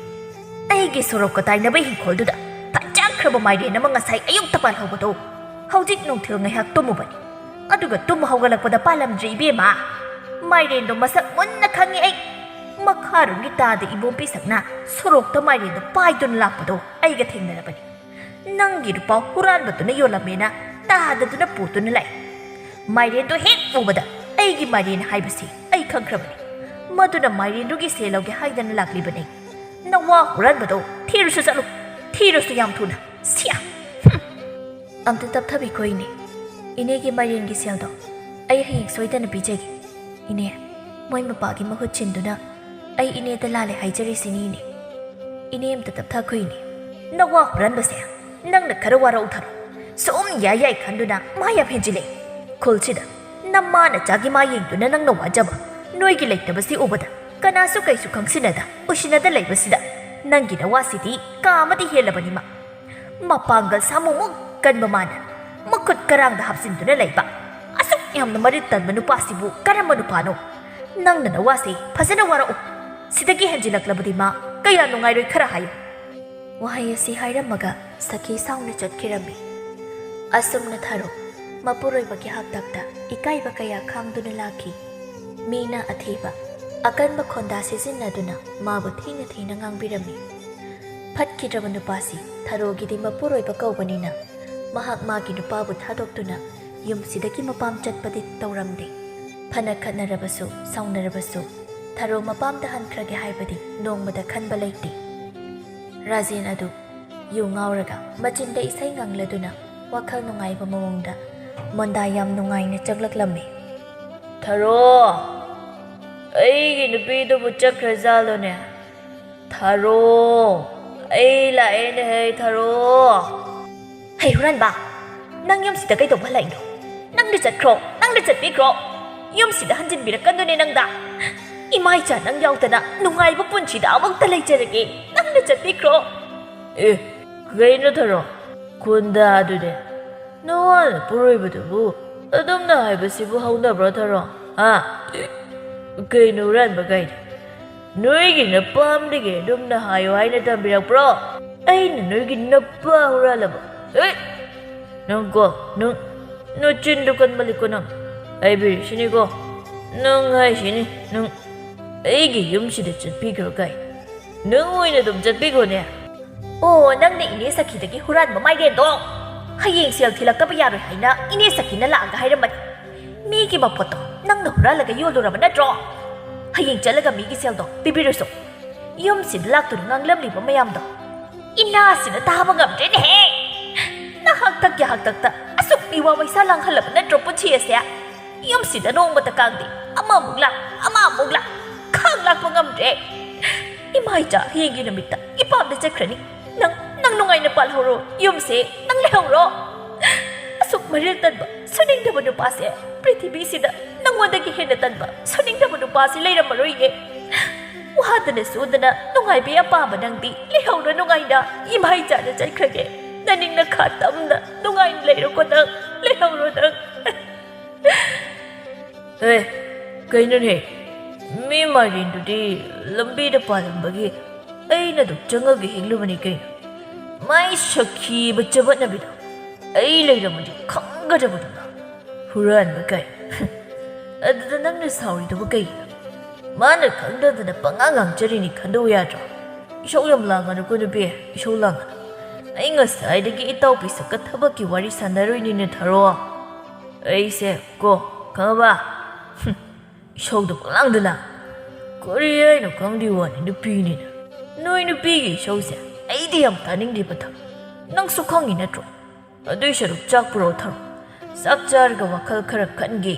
ꯑꯩꯒꯤ ꯁꯣꯔꯣꯛꯀ ꯇꯥꯏꯅꯕ ꯏꯪꯈꯣꯜꯗꯨꯗ ꯐꯖꯈ꯭ꯔꯕ ꯃꯥꯏꯔꯦꯟ ꯑꯃ ꯉꯁꯥꯏ ꯑꯌꯨꯛꯇ ꯄꯥꯜꯍꯧꯕꯗꯣ ꯍꯧꯖꯤꯛ ꯅꯨꯡꯊꯤꯜ ꯉꯥꯏꯍꯥꯛ ꯇꯨꯝꯃꯨꯕꯅꯤ꯫ ꯑꯗꯨꯒ ꯇꯨꯝ ꯍꯧꯒꯠꯂꯛꯄꯗ ꯄꯥꯜꯂꯝꯗ꯭ꯔꯦ ꯏꯕꯦꯝꯃ꯫ ꯃꯥꯏꯔꯦꯟꯗꯣ ꯃꯁꯛ ꯃꯨꯟꯅ ꯈꯪꯉꯤ ꯑꯩ꯫ ꯃꯈꯥꯔꯣꯝꯒꯤ ꯇꯥꯗ ꯏꯕꯣꯝꯄꯤ ꯁꯛꯅ ꯁꯣꯔꯣꯛꯇ ꯃꯥꯏꯔꯦꯟꯗꯣ ꯄꯥꯏꯗꯨꯅ ꯂꯥꯛꯄꯗꯣ ꯑꯩꯒ ꯊꯦꯡꯅꯔꯕꯅꯤ꯫ ꯅꯪꯒꯤ ꯅꯨꯄꯥ ꯍꯨꯔꯥꯟꯕꯗꯨꯅ ꯌꯣꯜꯂꯝꯃꯦꯅ ꯇꯥꯗꯗꯨꯅ ꯄꯨꯗꯨꯅ ꯂꯥꯛꯏ꯫ ꯃꯥꯏꯔꯦꯟꯗꯣ ꯍꯦꯛ ꯎꯕꯗ ꯑꯩꯒꯤ ꯃꯥꯏꯔꯦꯟ ꯍꯥꯏꯕꯁꯤ ꯑꯩ ꯈꯪꯈ꯭ꯔꯕꯅꯤ꯫ ꯃꯗꯨꯅ ꯃꯥꯏꯔꯦꯟꯗꯨꯒꯤ ꯁꯦꯜ ꯂꯧꯒꯦ ꯍꯥꯏꯗꯅ ꯂꯥꯛꯂꯤꯕꯅꯤ꯫ ꯅꯋꯥ ꯍꯨꯔꯥꯟꯕꯗꯣ ꯊꯤꯔꯨꯁꯨ ꯆꯠꯂꯨ, ꯊꯤꯔꯨꯁꯨ ꯌꯥꯝ ꯊꯨꯅ꯫ ꯁꯤꯌꯥ! ꯍꯨꯝ! ꯑꯝꯇ ꯇꯞꯊꯕꯤꯈꯣ ꯏꯅꯦ꯫ ꯏꯅꯦꯒꯤ ꯃꯥꯏꯔꯦꯟꯒꯤ ꯁꯦꯜꯗꯣ ꯑꯩ ꯍꯌꯦꯡ ꯁꯣꯏꯗꯅ ꯄꯤꯖꯒꯦ꯫ ꯏꯅꯦ, ꯃꯣꯏ ꯃꯄꯥꯒꯤ ꯃꯍꯨꯠ ꯁꯤꯟꯗꯨꯅ ꯑꯩ ꯏꯅꯦꯗ ꯂꯥꯜꯂꯦ ꯍꯥꯏꯖꯔꯤꯁꯤꯅꯤ ꯏꯅꯦ꯫ ꯏꯅꯦ ꯑꯝꯇ ꯇꯞꯊꯈꯣ ꯏꯅꯦ꯫ ꯅꯋꯥ ꯍꯨꯔꯥꯟꯕꯁꯦ, ꯅꯪꯅ ꯈꯔ ꯋꯥꯔꯛꯎ ꯊꯔꯣ꯫ ꯁꯨꯝ ꯌꯥꯏ ꯌꯥꯏ ꯈꯟꯗꯨꯅ ꯃꯥ ꯌꯥꯝ ꯍꯦꯟꯖꯤꯜꯂꯦ꯫ ꯈꯨꯜꯁꯤꯗ ꯅꯃꯥ ꯅꯆꯥꯒꯤ ꯃꯥ ꯌꯦꯡꯗꯨꯅ ꯅꯪꯅ ꯋꯥꯖꯕ, ꯅꯣꯏꯒꯤ ꯂꯩꯇꯕꯁꯤ ꯎꯕꯗ ꯀꯅꯥꯁꯨ ꯀꯩꯁꯨ ꯈꯪꯁꯤꯟꯅꯗ ꯎꯁꯤꯟꯅꯗ ꯂꯩꯕꯁꯤꯗ ꯅꯪꯒꯤ ꯅꯋꯥꯁꯤꯗꯤ ꯀꯥ ꯑꯃꯗꯤ ꯍꯦꯜꯂꯕꯅꯤ ꯃꯥ꯫ ꯃꯄꯥꯡꯒꯜ ꯁꯥꯃꯨꯃꯨꯛ ꯀꯟꯕ ꯃꯥꯅ ꯃꯈꯨꯠ ꯀꯔꯥꯡꯗ ꯍꯥꯞꯆꯤꯟꯗꯨꯅ ꯂꯩꯕ, ꯑꯁꯨꯛ ꯌꯥꯝꯅ ꯃꯔꯤꯜ ꯇꯟꯕ ꯅꯨꯄꯥꯁꯤꯕꯨ ꯀꯔꯝꯕ ꯅꯨꯄꯥꯅꯣ? ꯅꯪꯅ ꯅꯋꯥꯁꯦ ꯐꯖꯅ ꯋꯥꯔꯛꯎ꯫ ꯁꯤꯗꯒꯤ ꯍꯦꯟꯖꯤꯜꯂꯛꯂꯕꯗꯤ ꯃꯥ ꯀꯌꯥ ꯅꯨꯡꯉꯥꯏꯔꯣꯏ, ꯈꯔ ꯍꯥꯏꯌꯨ꯫ ꯋꯥꯍꯩ ꯑꯁꯤ ꯍꯥꯏꯔꯝꯃꯒ ꯁꯈꯤ ꯁꯥꯎꯅ ꯆꯠꯈꯤꯔꯝꯃꯤ꯫ ꯑꯁꯨꯝꯅ ꯊꯔꯣ ꯃꯄꯨꯔꯣꯏꯕꯒꯤ ꯍꯥꯛꯇꯛꯇ ꯏꯀꯥꯏꯕ ꯀꯌꯥ ꯈꯥꯡꯗꯨꯅ ꯂꯥꯛꯈꯤ꯫ ꯃꯤꯅ ꯑꯊꯤꯕ, ꯑꯀꯟꯕ ꯈꯣꯟꯗꯥ ꯁꯤꯖꯤꯟꯅꯗꯨꯅ ꯃꯥꯕꯨ ꯊꯤꯅ ꯊꯤꯅ ꯉꯥꯡꯕꯤꯔꯝꯃꯤ꯫ ꯐꯠꯈꯤꯗ꯭ꯔꯕ ꯅꯨꯄꯥꯁꯤ ꯊꯔꯣꯒꯤꯗꯤ ꯃꯄꯨꯔꯣꯏꯕ ꯀꯧꯕꯅꯤꯅ ꯃꯍꯥꯛ ꯃꯥꯒꯤ ꯅꯨꯄꯥꯕꯨ ꯊꯥꯗꯣꯛꯇꯨꯅ ꯌꯨꯝꯁꯤꯗꯒꯤ ꯃꯄꯥꯝ ꯆꯠꯄꯗꯤ ꯇꯧꯔꯝꯗꯦ꯫ ꯐꯅ ꯈꯠꯅꯔꯕꯁꯨ, ꯁꯥꯎꯅꯔꯕꯁꯨ, ꯊꯔꯣ ꯃꯄꯥꯝꯗ ꯍꯟꯈ꯭ꯔꯒꯦ ꯍꯥꯏꯕꯗꯤ ꯅꯣꯡꯃꯗ ꯈꯟꯕ ꯂꯩꯇꯦ꯫ ꯔꯥꯖꯦꯟ ꯑꯗꯨ ꯌꯨ ꯉꯥꯎꯔꯒ ꯃꯆꯤꯟꯗ ꯏꯁꯩ ꯉꯪꯂꯗꯨꯅ ꯋꯥꯈꯜ ꯅꯨꯡꯉꯥꯏꯕ ꯃꯑꯣꯡꯗ ꯃꯣꯟꯗꯥ ꯌꯥꯝ ꯅꯨꯡꯉꯥꯏꯅ ꯆꯪꯂꯛꯂꯝꯃꯤ꯫ "ꯊꯔꯣ, ꯑꯩꯒꯤ ꯅꯨꯄꯤꯗꯨꯕꯨ ꯆꯠꯈ꯭ꯔꯖꯥꯠꯂꯣꯅꯦ? ꯊꯔꯣ, ꯑꯩ ꯂꯥꯛꯑꯦꯅꯦꯍꯦ, ꯊꯔꯣ!" "ꯍꯩ ꯍꯨꯔꯥꯟꯕ, ꯅꯪ ꯌꯨꯝꯁꯤꯗ ꯀꯩꯗꯧꯕ ꯍꯜꯂꯛꯏꯅꯣ? ꯅꯪꯗꯤ ꯆꯠꯈ꯭ꯔꯣ, ꯅꯪꯗꯤ ꯆꯠꯄꯤꯈ꯭ꯔꯣ꯫ ꯌꯨꯝꯁꯤꯗ ꯍꯟꯖꯤꯟꯕꯤꯔꯛꯀꯅꯨꯅꯦ ꯅꯪꯗ꯫ ꯏꯃꯥ ꯏꯆꯥ ꯅꯪ ꯌꯥꯎꯗꯅ ꯅꯨꯡꯉꯥꯏꯕ ꯄꯨꯟꯁꯤꯗ ꯑꯃꯨꯛꯇ ꯂꯩꯖꯔꯒꯦ꯫ ꯅꯪꯗꯤ ꯆꯠꯄꯤꯈ꯭ꯔꯣ꯫" "ꯑꯦ, ꯀꯩꯅꯣ ꯊꯔꯣ? ꯈꯣꯟꯗꯥꯗꯨꯅꯦ꯫ ꯅꯋꯥ ꯅꯄꯨꯔꯣꯏꯕꯗꯨꯕꯨ ꯑꯗꯨꯝꯅ ꯍꯥꯏꯕꯁꯤꯕꯨ ꯍꯧꯅꯕ꯭ꯔꯣ ꯊꯔꯣ? ꯍꯥ? ꯀꯩꯅꯣ ꯍꯨꯔꯥꯟꯕ ꯀꯥꯏꯅ? ꯅꯣꯏꯒꯤ ꯅꯄꯥꯝꯗꯒꯤ ꯑꯗꯨꯝꯅ ꯍꯥꯏꯌꯨ ꯍꯥꯏꯅ ꯇꯝꯕꯤꯔꯛꯄ꯭ꯔꯣ? ꯑꯩꯅ ꯅꯣꯏꯒꯤ ꯅꯄꯥ ꯍꯨꯔꯥꯜꯂꯕ? ꯍꯦ! ꯅꯪꯀꯣ, ꯅꯪ, ꯅꯆꯤꯟꯗꯣ ꯀꯟꯃꯜꯂꯤꯀꯣ ꯅꯪ꯫ ꯍꯥꯏꯕꯤꯔꯤꯁꯤꯅꯤꯀꯣ, ꯅꯪ ꯍꯥꯏꯁꯤꯅꯤ, ꯅꯪ ꯑꯩꯒꯤ ꯌꯨꯝꯁꯤꯗ ꯆꯠꯄꯤꯈ꯭ꯔꯣ ꯀꯥꯏ꯫ ꯅꯪ ꯑꯣꯏꯅ ꯑꯗꯨꯝ ꯆꯠꯄꯤꯈ꯭ꯔꯣꯅꯦ꯫ ꯑꯣ, ꯅꯪꯅ ꯏꯅꯦ ꯁꯈꯤꯗꯒꯤ ꯍꯨꯔꯥꯟꯕ ꯃꯥꯏꯔꯦꯟꯗꯣ? ꯍꯌꯦꯡ ꯁꯦꯜ ꯊꯤꯜꯂꯛꯇꯕ ꯌꯥꯔꯣꯏ ꯍꯥꯏꯅ ꯏꯅꯦ ꯁꯈꯤꯅ ꯂꯥꯛꯑꯒ ꯍꯥꯏꯔꯝꯕꯅꯤ꯫ ꯃꯤꯒꯤ ꯃꯄꯣꯠꯇꯣ ꯅꯪꯅ ꯍꯨꯔꯥꯜꯂꯒ ꯌꯣꯜꯂꯨꯔꯕ ꯅꯠꯇ꯭ꯔꯣ? ꯍꯌꯦꯡ ꯆꯠꯂꯒ ꯃꯤꯒꯤ ꯁꯦꯜꯗꯣ ꯄꯤꯕꯤꯔꯨꯁꯣ꯫ ꯌꯨꯝꯁꯤꯗ ꯂꯥꯛꯇꯨꯅ ꯉꯥꯡꯂꯝꯂꯤꯕ ꯃꯌꯥꯝꯗꯣ ꯏꯅꯥꯁꯤꯅ ꯇꯥꯕ ꯉꯝꯗ꯭ꯔꯦꯅꯦꯍꯦ꯫ ꯅꯍꯥꯛꯇꯛꯀꯤ ꯍꯥꯛꯇꯛꯇ ꯑꯁꯨꯛ ꯃꯤꯋꯥ ꯃꯩꯁꯥ ꯂꯥꯡꯍꯜꯂꯕ ꯅꯠꯇ꯭ꯔꯣ ꯄꯨꯟꯁꯤ ꯑꯁꯦ? ꯌꯨꯝꯁꯤꯗ ꯅꯣꯡꯃꯇ ꯀꯥꯡꯗꯦ꯫ ꯑꯃꯃꯨꯛ ꯂꯥꯛ, ꯑꯃꯃꯨꯛ ꯂꯥꯛ꯫ ꯈꯥꯡ ꯂꯥꯛꯄ ꯉꯝꯗ꯭ꯔꯦ꯫ ꯏꯃꯥ ꯏꯆꯥ ꯍꯌꯦꯡꯒꯤ ꯅꯨꯃꯤꯠꯇ ꯏꯄꯥꯝꯗ ꯆꯠꯈ꯭ꯔꯅꯤ꯫ ꯅꯪ, ꯅꯪ ꯅꯨꯡꯉꯥꯏꯅ ꯄꯥꯜꯍꯧꯔꯣ꯫ ꯌꯨꯝꯁꯦ ꯅꯪ ꯂꯩꯍꯧꯔꯣ꯫ ꯑꯁꯨꯛ ꯃꯔꯤꯜ ꯇꯟꯕ, ꯁꯨꯅꯤꯡꯗꯕ ꯅꯨꯄꯥꯁꯦ ꯄ꯭ꯔꯤꯊꯤꯕꯤꯁꯤꯗ ꯅꯪꯉꯣꯟꯗꯒꯤ ꯍꯦꯟꯅ ꯇꯟꯕ, ꯁꯨꯅꯤꯡꯗꯕ ꯅꯨꯄꯥꯁꯤ ꯂꯩꯔꯝꯃꯔꯣꯏꯌꯦ꯫ ꯋꯥꯗꯅ ꯁꯨꯗꯅ ꯅꯨꯡꯉꯥꯏꯕꯤ ꯑꯄꯥꯝꯕ ꯅꯪꯗꯤ ꯂꯩꯍꯧꯔꯣ ꯅꯨꯡꯉꯥꯏꯅ꯫ ꯏꯃꯥ ꯏꯆꯥꯗ ꯆꯠꯈ꯭ꯔꯒꯦ꯫ ꯅꯅꯤꯡ ꯅꯈꯥ ꯇꯝꯅ ꯅꯨꯡꯉꯥꯏꯅ ꯂꯩꯔꯣꯀꯣ ꯅꯪ꯫ ꯂꯩꯍꯧꯔꯣ ꯅꯪ꯫ ꯑꯦ, ꯀꯩꯅꯣꯅꯦ? ꯃꯤ ꯃꯥꯏꯔꯦꯟꯗꯨꯗꯤ ꯂꯝꯕꯤꯗ ꯄꯥꯜꯂꯝꯕꯒꯤ ꯑꯩꯅ ꯑꯗꯨꯝ ꯆꯪꯉꯒ ꯍꯦꯛꯂꯨꯕꯅꯤ ꯀꯩꯅꯣ꯫ ꯃꯥꯏ ꯁꯈꯤꯕ ꯆꯕꯠꯅꯕꯤꯗꯣ ꯑꯩ ꯂꯩꯔꯝꯃꯗꯤ ꯈꯪꯒꯗꯕꯗꯨꯅ꯫ ꯍꯨꯔꯥꯟꯕ ꯀꯥꯏ꯫ ꯑꯗꯨꯗ ꯅꯪꯅ ꯁꯥꯎꯔꯤꯗꯨꯕꯨ ꯀꯩꯒꯤꯅꯣ? ꯃꯥꯅ ꯈꯪꯗꯗꯅ ꯄꯉꯥꯡ ꯉꯥꯡꯖꯔꯤꯅꯤ ꯈꯟꯗꯣꯛꯎ ꯌꯥꯗ꯭ꯔꯣ? ꯏꯁꯧ ꯌꯥꯝ ꯂꯥꯡꯒꯅꯨꯀꯣ ꯅꯨꯄꯤ, ꯏꯁꯧ ꯂꯥꯡꯒꯅꯨ꯫ ꯑꯩ ꯉꯁꯥꯏꯗꯒꯤ ꯏꯇꯥꯎ ꯄꯤꯁꯛꯀ ꯊꯕꯛꯀꯤ ꯋꯥꯔꯤ ꯁꯥꯟꯅꯔꯣꯏꯅꯤꯅꯦ ꯊꯔꯣ꯫ ꯑꯩꯁꯦ ꯀꯣ, ꯈꯪꯉꯕ? ꯍꯨꯝ, ꯏꯁꯧꯗꯣ ꯄꯪꯂꯥꯡꯗ ꯂꯥꯡ꯫ ꯀꯔꯤ ꯍꯥꯏꯅꯣ ꯈꯪꯗꯦ ꯋꯥꯅꯤ ꯅꯨꯄꯤꯅꯤꯅ꯫ ꯅꯣꯏ ꯅꯨꯄꯤꯒꯤ ꯏꯁꯧꯁꯦ ꯑꯩꯗꯤ ꯌꯥꯝ ꯇꯥꯅꯤꯡꯗꯦꯕ ꯊꯔꯣ꯫ ꯅꯪꯁꯨ ꯈꯪꯉꯤ ꯅꯠꯇ꯭ꯔꯣ? ꯑꯗꯨꯏ ꯁꯔꯨꯛ ꯆꯥꯛ ꯄꯨꯔꯛꯑꯣ ꯊꯔꯣ꯫ ꯆꯥꯛ ꯆꯥꯔꯒ ꯋꯥꯈꯜ ꯈꯔ ꯈꯟꯒꯦ꯫